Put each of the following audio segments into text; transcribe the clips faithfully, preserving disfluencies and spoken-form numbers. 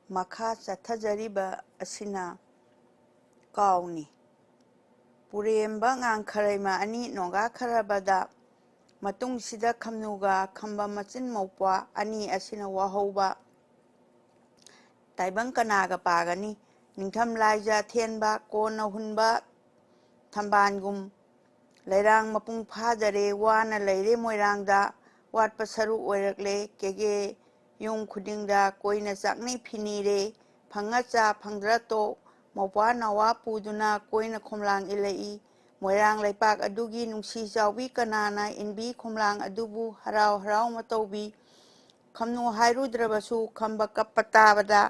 ꯃꯈꯥ ꯆꯠꯊꯖꯔꯤꯕ ꯑꯁꯤꯅ ꯀꯥꯎꯅꯤ꯫ ꯄꯨꯔꯦꯝꯕ ꯉꯥꯡꯈꯔꯩꯃ ꯑꯅꯤ ꯅꯣꯡꯒꯥꯈ꯭ꯔꯕꯗ ꯃꯇꯨꯡꯁꯤꯗ ꯈꯝꯅꯨꯒ ꯈꯝꯕ ꯃꯆꯤꯟ ꯃꯧꯄ꯭ꯋꯥ ꯑꯅꯤ ꯑꯁꯤꯅ ꯋꯥꯍꯧꯕ ꯇꯥꯏꯕꯪ ꯀꯅꯥꯒ ꯄꯥꯒꯅꯤ? ꯅꯤꯡꯊꯝ ꯂꯥꯏꯖ ꯊꯦꯟꯕ ꯀꯣꯟꯅ ꯍꯨꯟꯕ ꯊꯝꯕꯥꯜꯒꯨꯝ ꯂꯩꯔꯥꯡ ꯃꯄꯨꯡ ꯐꯥꯗꯔꯦ, ꯋꯥꯅ ꯂꯩꯔꯦ ꯃꯣꯏꯔꯥꯡꯗ, ꯋꯥꯠꯄ ꯁꯔꯨꯛ ꯑꯣꯏꯔꯛꯂꯦ ꯀꯦꯒꯦ ꯌꯨꯝ ꯈꯨꯗꯤꯡꯗ꯫ ꯀꯣꯏꯅ ꯆꯥꯛꯅꯤ ꯐꯤꯅꯤꯔꯦ, ꯐꯪꯉ ꯆꯥ ꯐꯪꯗ꯭ꯔ ꯇꯣꯛ꯫ ꯃꯧꯄ꯭ꯋꯥ ꯅꯋꯥ ꯄꯨꯗꯨꯅ ꯀꯣꯏꯅ ꯈꯣꯝꯂꯥꯡ ꯏꯜꯂꯛꯏ꯫ ꯃꯣꯏꯔꯥꯡ ꯂꯩꯄꯥꯛ ꯑꯗꯨꯒꯤ ꯅꯨꯡꯁꯤ ꯆꯥꯎꯕꯤ ꯀꯅꯥꯅ ꯏꯟꯕꯤ ꯈꯣꯝꯂꯥꯡ ꯑꯗꯨꯕꯨ ꯍꯔꯥꯎ ꯍꯔꯥꯎ ꯃꯇꯧꯕꯤ꯫ ꯈꯝꯅꯨ ꯍꯥꯏꯔꯨꯗ꯭ꯔꯕꯁꯨ ꯈꯝꯕ ꯀꯞꯄ ꯇꯥꯕꯗ,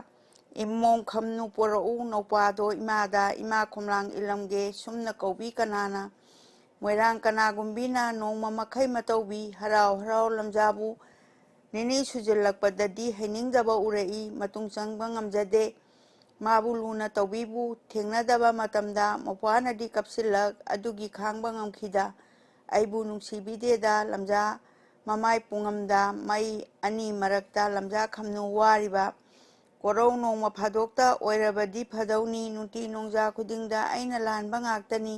"ꯏꯃꯣꯝ ꯈꯝꯅꯨ ꯄꯣꯔꯛꯎ ꯅꯧꯄꯥꯗꯣ ꯏꯃꯥꯗ, ꯏꯃꯥ ꯈꯣꯝꯂꯥꯡ ꯏꯜꯂꯝꯒꯦ" ꯁꯨꯝꯅ ꯀꯧꯕꯤ ꯀꯅꯥꯅ? ꯃꯣꯏꯔꯥꯡ ꯀꯅꯥꯒꯨꯝꯕꯤꯅ ꯅꯣꯡꯃ ꯃꯈꯩ ꯃꯇꯧꯕꯤ ꯍꯔꯥꯎ ꯍꯔꯥꯎ ꯂꯝꯖꯥꯕꯨ ꯅꯤꯅꯤ ꯁꯨꯖꯤꯜꯂꯛꯄꯗꯗꯤ ꯍꯩꯅꯤꯡꯗꯕ ꯎꯔꯛꯏ꯫ ꯃꯇꯨꯡ ꯆꯪꯕ ꯉꯝꯖꯗꯦ꯫ ꯃꯥꯕꯨ ꯂꯨꯅ ꯇꯧꯕꯤꯕꯨ ꯊꯦꯡꯅꯗꯕ ꯃꯇꯝꯗ ꯃꯧꯄ꯭ꯋꯥꯅꯗꯤ ꯀꯞꯁꯤꯜꯂꯛ ꯑꯗꯨꯒꯤ ꯈꯥꯡꯕ ꯉꯝꯈꯤꯗ꯫ ꯑꯩꯕꯨ ꯅꯨꯡꯁꯤꯕꯤꯗꯦꯗ ꯂꯝꯖꯥ ꯃꯃꯥꯏ ꯄꯨꯡꯉꯝꯗ ꯃꯩ ꯑꯅꯤ ꯃꯔꯛꯇ ꯂꯝꯖꯥ ꯈꯝꯅꯨ ꯋꯥꯔꯤꯕ꯫ ꯀꯣꯔꯧ ꯅꯣꯡꯃ ꯐꯥꯗꯣꯛꯇ ꯑꯣꯏꯔꯕꯗꯤ ꯐꯗꯧꯅꯤ, ꯅꯨꯡꯇꯤ ꯅꯣꯡꯖꯥ ꯈꯨꯗꯤꯡꯗ ꯑꯩꯅ ꯂꯥꯟꯕ ꯉꯥꯛꯇꯅꯤ꯫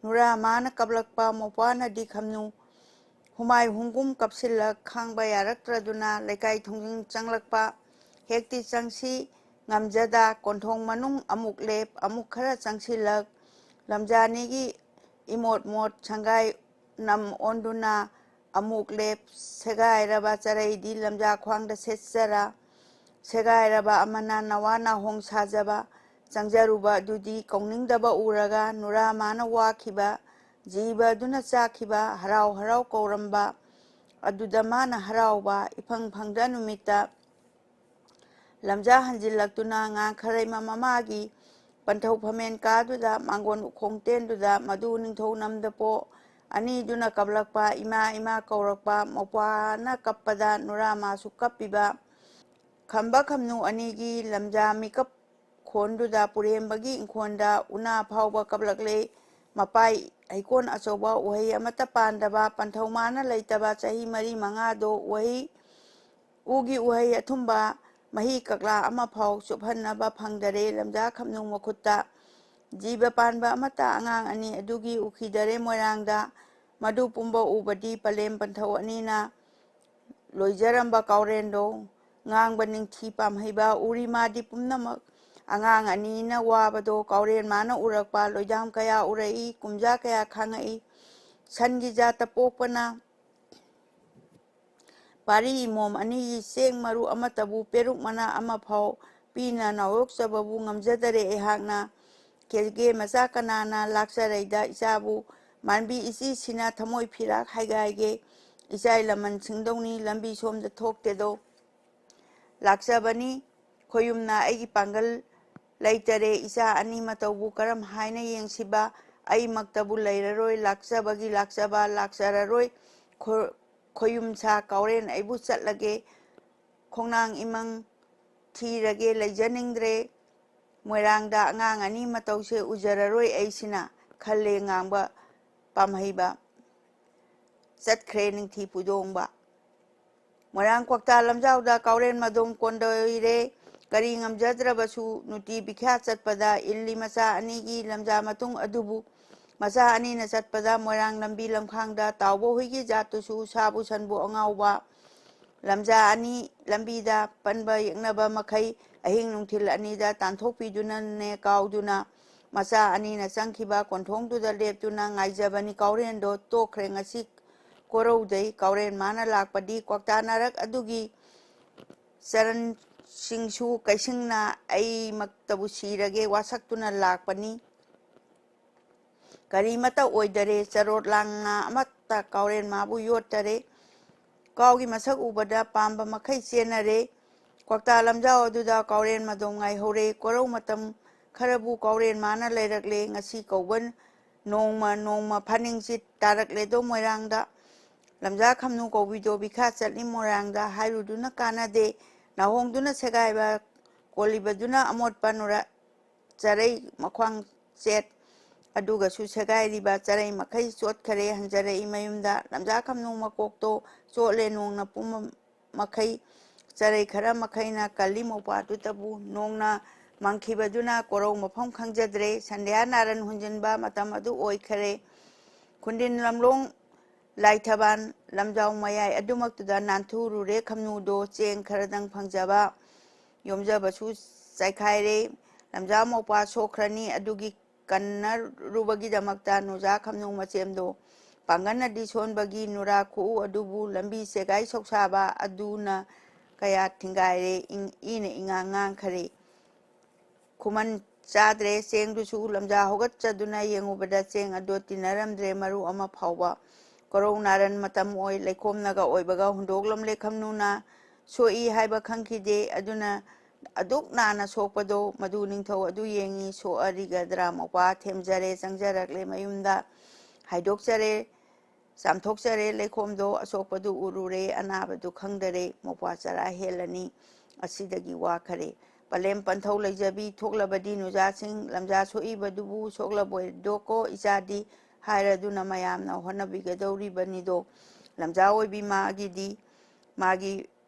ꯅꯨꯔꯥ ꯃꯥꯅ ꯀꯞꯂꯛꯄ ꯃꯧꯄ꯭ꯋꯥꯅꯗꯤ ꯈꯝꯅꯨ ꯍꯨꯃꯥꯏ ꯍꯨꯝꯒꯨꯝ ꯀꯞꯁꯤꯜꯂꯛ ꯈꯥꯡꯕ ꯌꯥꯔꯛꯇ꯭ꯔꯗꯨꯅ ꯂꯩꯀꯥꯏ ꯊꯣꯡꯖꯤꯟ ꯆꯪꯂꯛꯄ꯫ ꯍꯦꯛꯇꯤ ꯆꯪꯁꯤ ꯉꯝꯖꯗ ꯀꯣꯟꯊꯣꯡ ꯃꯅꯨꯡ ꯑꯃꯨꯛ ꯂꯦꯞ ꯑꯃꯨꯛ ꯈꯔ ꯆꯪꯁꯤꯜꯂꯛ꯫ ꯂꯝꯖꯥꯅꯤꯒꯤ ꯏꯃꯣꯠ ꯃꯣꯠ ꯁꯪꯒꯥꯏ ꯅꯝ ꯑꯣꯟꯗꯨꯅ ꯑꯃꯨꯛ ꯂꯦꯞ꯫ ꯁꯦꯒꯥꯏꯔꯕ ꯆꯔꯩꯗꯤ ꯂꯝꯖꯥ ꯈ꯭ꯋꯥꯡꯗ ꯁꯦꯠꯆꯔ꯫ ꯁꯦꯒꯥꯏꯔꯕ ꯑꯃꯅ ꯅꯋꯥ ꯅꯥꯍꯣꯡ ꯁꯥꯖꯕ꯫ ꯆꯪꯖꯔꯨꯕ ꯑꯗꯨꯗꯤ ꯀꯧꯅꯤꯡꯗꯕ ꯎꯔꯒ ꯅꯨꯔꯥ ꯃꯥꯅ ꯋꯥꯈꯤꯕ ꯖꯤꯕ ꯑꯗꯨꯅ ꯆꯥꯈꯤꯕ ꯍꯔꯥꯎ ꯍꯔꯥꯎ ꯀꯧꯔꯝꯕ ꯑꯗꯨꯗ ꯃꯥꯅ ꯍꯔꯥꯎꯕ ꯏꯐꯪ ꯐꯪꯗ ꯅꯨꯃꯤꯠꯇ ꯂꯝꯖꯥ ꯍꯟꯖꯤꯜꯂꯛꯇꯨꯅ ꯉꯥꯡꯈꯔꯩꯃ ꯃꯃꯥꯒꯤ ꯄꯟꯊꯧ ꯐꯝꯃꯦꯟ ꯀꯥꯗꯨꯗ ꯃꯥꯡꯒꯣꯟ ꯎꯈꯣꯡ ꯇꯦꯟꯗꯨꯗ ꯃꯗꯨ ꯅꯤꯡꯊꯧ ꯅꯝꯗꯄꯣ ꯑꯅꯤꯗꯨꯅ ꯀꯞꯂꯛꯄ ꯏꯃꯥ ꯏꯃꯥ ꯀꯧꯔꯛꯄ ꯃꯧꯄ꯭ꯋꯥꯅ ꯀꯞꯄꯗ ꯅꯨꯔꯥ ꯃꯥꯁꯨ ꯀꯞꯄꯤꯕ꯫ ꯈꯝꯕ ꯈꯝꯅꯨ ꯑꯅꯤꯒꯤ ꯂꯝꯖꯥ ꯃꯤꯀꯞ ꯈꯣꯟꯗꯨꯗ ꯄꯨꯔꯦꯝꯕꯒꯤ ꯏꯪꯈꯣꯜꯗ ꯎꯅꯥ ꯐꯥꯎꯕ ꯀꯞꯂꯛꯂꯦ꯫ ꯃꯄꯥꯏ ꯍꯩꯀꯣꯜ ꯑꯆꯧꯕ ꯎꯍꯩ ꯑꯃꯠꯇ ꯄꯥꯟꯗꯕ ꯄꯟꯊꯧ ꯃꯥꯅ ꯂꯩꯇꯕ ꯆꯍꯤ ꯃꯔꯤ ꯃꯉꯥꯗꯣ ꯎꯍꯩ ꯎꯒꯤ ꯎꯍꯩ ꯑꯊꯨꯝꯕ ꯃꯍꯤ ꯀꯛꯂꯥ ꯑꯃ ꯐꯥꯎ ꯆꯨꯞꯍꯟꯅꯕ ꯐꯪꯗꯔꯦ ꯂꯝꯖꯥ ꯈꯝꯅꯨ ꯃꯈꯨꯠꯇ꯫ ꯖꯤꯕ ꯄꯥꯟꯕ ꯑꯃꯠꯇ ꯑꯉꯥꯡ ꯑꯅꯤ ꯑꯗꯨꯒꯤ ꯎꯈꯤꯗꯔꯦ ꯃꯣꯏꯔꯥꯡꯗ꯫ ꯃꯗꯨ ꯄꯨꯝꯕ ꯎꯕꯗꯤ ꯄꯂꯦꯝ ꯄꯟꯊꯧ ꯑꯅꯤꯅ ꯂꯣꯏꯖꯔꯝꯕ ꯀꯥꯎꯔꯦꯟꯗꯣ ꯉꯥꯡꯕ ꯅꯤꯡꯊꯤ ꯄꯥꯝꯍꯩꯕ ꯎꯔꯤ ꯃꯥꯗꯤ ꯄꯨꯝꯅꯃꯛ꯫ ꯑꯉꯥꯡ ꯑꯅꯤꯅ ꯋꯥꯕꯗꯣ ꯀꯥꯎꯔꯦꯟ ꯃꯥꯅ ꯎꯔꯛꯄ ꯂꯣꯏꯖꯥꯝ ꯀꯌꯥ ꯎꯔꯛꯏ, ꯀꯨꯝꯖꯥ ꯀꯌꯥ ꯈꯥꯡꯉꯛꯏ꯫ ꯁꯟꯒꯤ ꯖꯥꯠꯇ ꯄꯣꯛꯄꯅ ꯄꯥꯔꯤ ꯏꯃꯣꯝ ꯑꯅꯤꯒꯤ ꯆꯦꯡ ꯃꯔꯨ ꯑꯃꯠꯇꯕꯨ ꯄꯦꯔꯨꯛ ꯃꯅꯥ ꯑꯃ ꯐꯥꯎ ꯄꯤꯅ ꯅꯥꯎꯌꯣꯛꯆꯕꯕꯨ ꯉꯝꯖꯗꯔꯦ ꯑꯩꯍꯥꯛꯅ꯫ ꯀꯦꯒꯦ ꯃꯆꯥ ꯀꯅꯥꯅ ꯂꯥꯛꯆꯔꯩꯗ ꯏꯆꯥꯕꯨ ꯃꯥꯟꯕꯤ ꯏꯆꯤꯁꯤꯅ ꯊꯃꯣꯏ ꯐꯤꯔꯥꯛ ꯍꯥꯏꯒꯥꯏꯒꯦ꯫ ꯏꯆꯥꯏ ꯂꯃꯟ ꯁꯤꯡꯗꯧꯅꯤ ꯂꯝꯕꯤ ꯁꯣꯝꯗ ꯊꯣꯛꯇꯦꯗꯣ꯫ ꯂꯥꯛꯆꯕꯅꯤ ꯈꯣꯌꯨꯝꯅ ꯑꯩꯒꯤ ꯄꯥꯡꯒꯜ ꯂꯩꯇꯔꯦ ꯏꯆꯥ ꯑꯅꯤ ꯃꯇꯧꯕꯨ ꯀꯔꯝ ꯍꯥꯏꯅ ꯌꯦꯡꯁꯤꯕ꯫ ꯑꯩꯃꯛꯇꯕꯨ ꯂꯩꯔꯔꯣꯏ ꯂꯥꯛꯆꯕꯒꯤ ꯂꯥꯛꯆꯕ ꯂꯥꯛꯆꯔꯔꯣꯏ꯫ ꯈꯣ- ꯈꯣꯌꯨꯝ ꯁꯥ ꯀꯥꯎꯔꯦꯟ ꯑꯩꯕꯨ ꯆꯠꯂꯒꯦ꯫ ꯈꯣꯡꯅꯥꯡ ꯏꯃꯪ ꯊꯤꯔꯒꯦ ꯂꯩꯖꯅꯤꯡꯗ꯭ꯔꯦ꯫ ꯃꯣꯏꯔꯥꯡꯗ ꯑꯉꯥꯡ ꯑꯅꯤ ꯃꯇꯧꯁꯦ ꯎꯖꯔꯔꯣꯏ ꯑꯩꯁꯤꯅ ꯈꯜꯂꯦ ꯉꯥꯡꯕ ꯄꯥꯝꯍꯩꯕ꯫ ꯆꯠꯈ꯭ꯔꯦ ꯅꯤꯡꯊꯤ ꯄꯨꯗꯣꯡꯕ꯫ ꯃꯣꯏꯔꯥꯡ ꯀ꯭ꯋꯥꯛꯇꯥ ꯂꯝꯖꯥꯎꯗ ꯀꯥꯎꯔꯦꯟ ꯃꯗꯣꯝ ꯀꯣꯟꯗꯣꯏꯔꯦ꯫ ꯀꯔꯤ ꯉꯝꯖꯗ꯭ꯔꯕꯁꯨ ꯅꯨꯡꯇꯤ ꯕꯤꯈ꯭ꯌꯥ ꯆꯠꯄꯗ ꯏꯜꯂꯤ ꯃꯆꯥ ꯑꯅꯤꯒꯤ ꯂꯝꯖꯥ ꯃꯇꯨꯡ ꯑꯗꯨꯕꯨ ꯃꯆꯥ ꯑꯅꯤꯅ ꯆꯠꯄꯗ ꯃꯣꯏꯔꯥꯡ ꯂꯝꯕꯤ ꯂꯝꯈꯥꯡꯗ ꯇꯥꯎꯕ ꯍꯨꯏꯒꯤ ꯖꯥꯠꯇꯨꯁꯨ ꯁꯥꯕꯨ ꯁꯟꯕꯨ ꯑꯉꯥꯎꯕ꯫ ꯂꯝꯖꯥ ꯑꯅꯤ ꯂꯝꯕꯤꯗ ꯄꯟꯕ ꯌꯦꯛꯅꯕ ꯃꯈꯩ ꯑꯍꯤꯡ ꯅꯨꯡꯊꯤꯜ ꯑꯅꯤꯗ ꯇꯥꯟꯊꯣꯛꯄꯤꯗꯨꯅꯅꯦ ꯀꯥꯎꯗꯨꯅ ꯃꯆꯥ ꯑꯅꯤꯅ ꯆꯪꯈꯤꯕ ꯀꯣꯟꯊꯣꯡꯗꯨꯗ ꯂꯦꯞꯇꯨꯅ ꯉꯥꯏꯖꯕꯅꯤ꯫ ꯀꯥꯎꯔꯦꯟꯗꯣ ꯇꯣꯛꯈ꯭ꯔꯦ ꯉꯁꯤ ꯀꯣꯔꯧꯗꯩ꯫ ꯀꯥꯎꯔꯦꯟ ꯃꯥꯅ ꯂꯥꯛꯄꯗꯤ ꯀ꯭ꯋꯥꯛꯇꯥ ꯅꯥꯔꯛ ꯑꯗꯨꯒꯤ ꯆꯔꯟꯁꯤꯡꯁꯨ ꯀꯩꯁꯤꯡꯅ ꯑꯩꯃꯛꯇꯕꯨ ꯁꯤꯔꯒꯦ ꯋꯥꯁꯛꯇꯨꯅ ꯂꯥꯛꯄꯅꯤ꯫ ꯀꯔꯤꯃꯠꯇ ꯑꯣꯏꯗꯔꯦ꯫ ꯆꯔꯣꯠ ꯂꯥꯡꯅ ꯑꯃꯠꯇ ꯀꯥꯎꯔꯦꯟ ꯃꯥꯕꯨ ꯌꯣꯠꯇꯔꯦ꯫ ꯀꯥꯎꯒꯤ ꯃꯁꯛ ꯎꯕꯗ ꯄꯥꯝꯕ ꯃꯈꯩ ꯆꯦꯟꯅꯔꯦ꯫ ꯀ꯭ꯋꯥꯛꯇꯥ ꯂꯝꯖꯥꯎ ꯑꯗꯨꯗ ꯀꯥꯎꯔꯦꯟ ꯃꯗꯣꯝ ꯉꯥꯏꯍꯧꯔꯦ꯫ ꯀꯣꯔꯧ ꯃꯇꯝ ꯈꯔꯕꯨ ꯀꯥꯎꯔꯦꯟ ꯃꯥꯅ ꯂꯩꯔꯛꯂꯦ꯫ ꯉꯁꯤ ꯀꯧꯕ ꯅꯣꯡꯃ ꯅꯣꯡꯃ ꯐꯥꯅꯤꯡꯆꯤꯠ ꯇꯥꯔꯛꯂꯦꯗꯣ ꯃꯣꯏꯔꯥꯡꯗ꯫ ꯂꯝꯖꯥ ꯈꯝꯅꯨ ꯀꯧꯕꯤꯗꯣ ꯕꯤꯈꯥ ꯆꯠꯂꯤ ꯃꯣꯏꯔꯥꯡꯗ ꯍꯥꯏꯔꯨꯗꯨꯅ ꯀꯥꯟꯅꯗꯦ꯫ ꯅꯥꯍꯣꯡꯗꯨꯅ ꯁꯦꯒꯥꯏꯕ ꯀꯣꯜꯂꯤꯕꯗꯨꯅ ꯑꯃꯣꯠꯄ ꯅꯨꯔꯥ ꯆꯔꯩ ꯃꯈ꯭ꯋꯥꯡ ꯆꯦꯠ ꯑꯗꯨꯒꯁꯨ ꯁꯦꯒꯥꯏꯔꯤꯕ ꯆꯔꯩ ꯃꯈꯩ ꯆꯣꯠꯈꯔꯦ꯫ ꯍꯟꯖꯔꯛꯏ ꯃꯌꯨꯝꯗ꯫ ꯂꯝꯖꯥ ꯈꯝꯅꯨ ꯃꯀꯣꯛꯇꯣ ꯆꯣꯠꯂꯦ ꯅꯣꯡꯅ ꯄꯨꯝꯕ ꯃꯈꯩ꯫ ꯆꯔꯩ ꯈꯔ ꯃꯈꯩꯅ ꯀꯜꯂꯤ ꯃꯧꯄ꯭ꯋꯥꯗꯨꯇꯕꯨ꯫ ꯅꯣꯡꯅ ꯃꯪꯈꯤꯕꯗꯨꯅ ꯀꯣꯔꯧ ꯃꯐꯝ ꯈꯪꯖꯗ꯭ꯔꯦ꯫ ꯁꯟꯙ꯭ꯌꯥ ꯅꯥꯔꯟ ꯍꯨꯟꯖꯤꯟꯕ ꯃꯇꯝ ꯑꯗꯨ ꯑꯣꯏꯈꯔꯦ꯫ ꯈꯨꯟꯗꯤꯟ ꯂꯝꯂꯣꯡ ꯂꯥꯏꯊꯕꯥꯟ ꯂꯝꯖꯥꯎ ꯃꯌꯥꯏ ꯑꯗꯨꯃꯛꯇꯨꯗ ꯅꯥꯟꯊꯨꯔꯨꯔꯦ꯫ ꯈꯝꯅꯨꯗꯣ ꯆꯦꯡ ꯈꯔꯗꯪ ꯐꯪꯖꯕ ꯌꯣꯝꯖꯕꯁꯨ ꯆꯥꯏꯈꯥꯏꯔꯦ꯫ ꯂꯝꯖꯥꯎ ꯃꯧꯄ꯭ꯋꯥ ꯁꯣꯛꯈ꯭ꯔꯅꯤ꯫ ꯑꯗꯨꯒꯤ ꯀꯟꯅꯔꯨꯕꯒꯤꯗꯃꯛꯇ ꯅꯨꯖꯥ ꯈꯝꯅꯨ ꯃꯆꯦꯝꯗꯣ ꯄꯥꯡꯒꯜꯅꯗꯤ ꯁꯣꯟꯕꯒꯤ ꯅꯨꯔꯥ ꯈꯨꯎ ꯑꯗꯨꯕꯨ ꯂꯝꯕꯤ ꯆꯦꯒꯥꯏ ꯁꯣꯛꯁꯥꯕ ꯑꯗꯨꯅ ꯀꯌꯥ ꯊꯤꯡꯒꯥꯏꯔꯦ꯫ ꯏꯪ-, ꯏꯅ ꯏꯉꯥꯡ ꯉꯥꯡꯈꯔꯦ꯫ ꯈꯨꯃꯟ ꯆꯥꯗ꯭ꯔꯦ꯫ ꯆꯦꯡꯗꯨꯁꯨ ꯂꯝꯖꯥ ꯍꯧꯒꯠꯆꯗꯨꯅ ꯌꯦꯡꯉꯨꯕꯗ ꯆꯦꯡ ꯑꯗꯣ ꯇꯤꯟꯅꯔꯝꯗ꯭ꯔꯦ ꯃꯔꯨ ꯑꯃ ꯐꯥꯎꯕ꯫ ꯀꯣꯔꯧ ꯅꯥꯔꯟ ꯃꯇꯝ ꯑꯣꯏ, ꯂꯩꯈꯣꯝꯅꯒ ꯑꯣꯏꯕꯒ ꯍꯨꯟꯗꯣꯛꯂꯝꯂꯦ꯫ ꯈꯝꯅꯨꯅ ꯁꯣꯛꯏ ꯍꯥꯏꯕ ꯈꯪꯈꯤꯗꯦ꯫ ꯑꯗꯨꯅ ꯑꯗꯨꯛ ꯅꯥꯅ ꯁꯣꯛꯄꯗꯣ ꯃꯗꯨ ꯅꯤꯡꯊꯧ ꯑꯗꯨ ꯌꯦꯡꯉꯤ꯫ ꯁꯣꯛꯑꯔꯤꯒꯗ꯭ꯔꯥ ꯃꯧꯄ꯭ꯋꯥ ꯊꯦꯝꯖꯔꯦ, ꯆꯪꯖꯔꯛꯂꯦ ꯃꯌꯨꯝꯗ꯫ ꯍꯥꯏꯗꯣꯛꯆꯔꯦ, ꯆꯥꯝꯊꯣꯛꯆꯔꯦ꯫ ꯂꯩꯈꯣꯝꯗꯣ ꯑꯁꯣꯛꯄꯗꯨ ꯎꯔꯨꯔꯦ, ꯑꯅꯥꯕꯗꯨ ꯈꯪꯗꯔꯦ꯫ ꯃꯧꯄ꯭ꯋꯥ ꯆꯔꯥ ꯍꯦꯜꯂꯅꯤ꯫ ꯑꯁꯤꯗꯒꯤ ꯋꯥꯈꯔꯦ꯫ ꯄꯂꯦꯝ ꯄꯟꯊꯧ ꯂꯩꯖꯕꯤ ꯊꯣꯛꯂꯕꯗꯤ ꯅꯨꯖꯥꯁꯤꯡ ꯂꯝꯖꯥ ꯁꯣꯛꯏꯕꯗꯨꯕꯨ ꯁꯣꯛꯂꯕꯣꯏꯗꯣꯀꯣ ꯏꯆꯥꯗꯤ ꯍꯥꯏꯔꯗꯨꯅ ꯃꯌꯥꯝꯅ ꯍꯣꯠꯅꯕꯤꯒꯗꯧꯔꯤꯕꯅꯤꯗꯣ꯫ ꯂꯝꯖꯥ ꯑꯣꯏꯕꯤ ꯃꯥꯒꯤꯗꯤ ꯃꯥꯒꯤ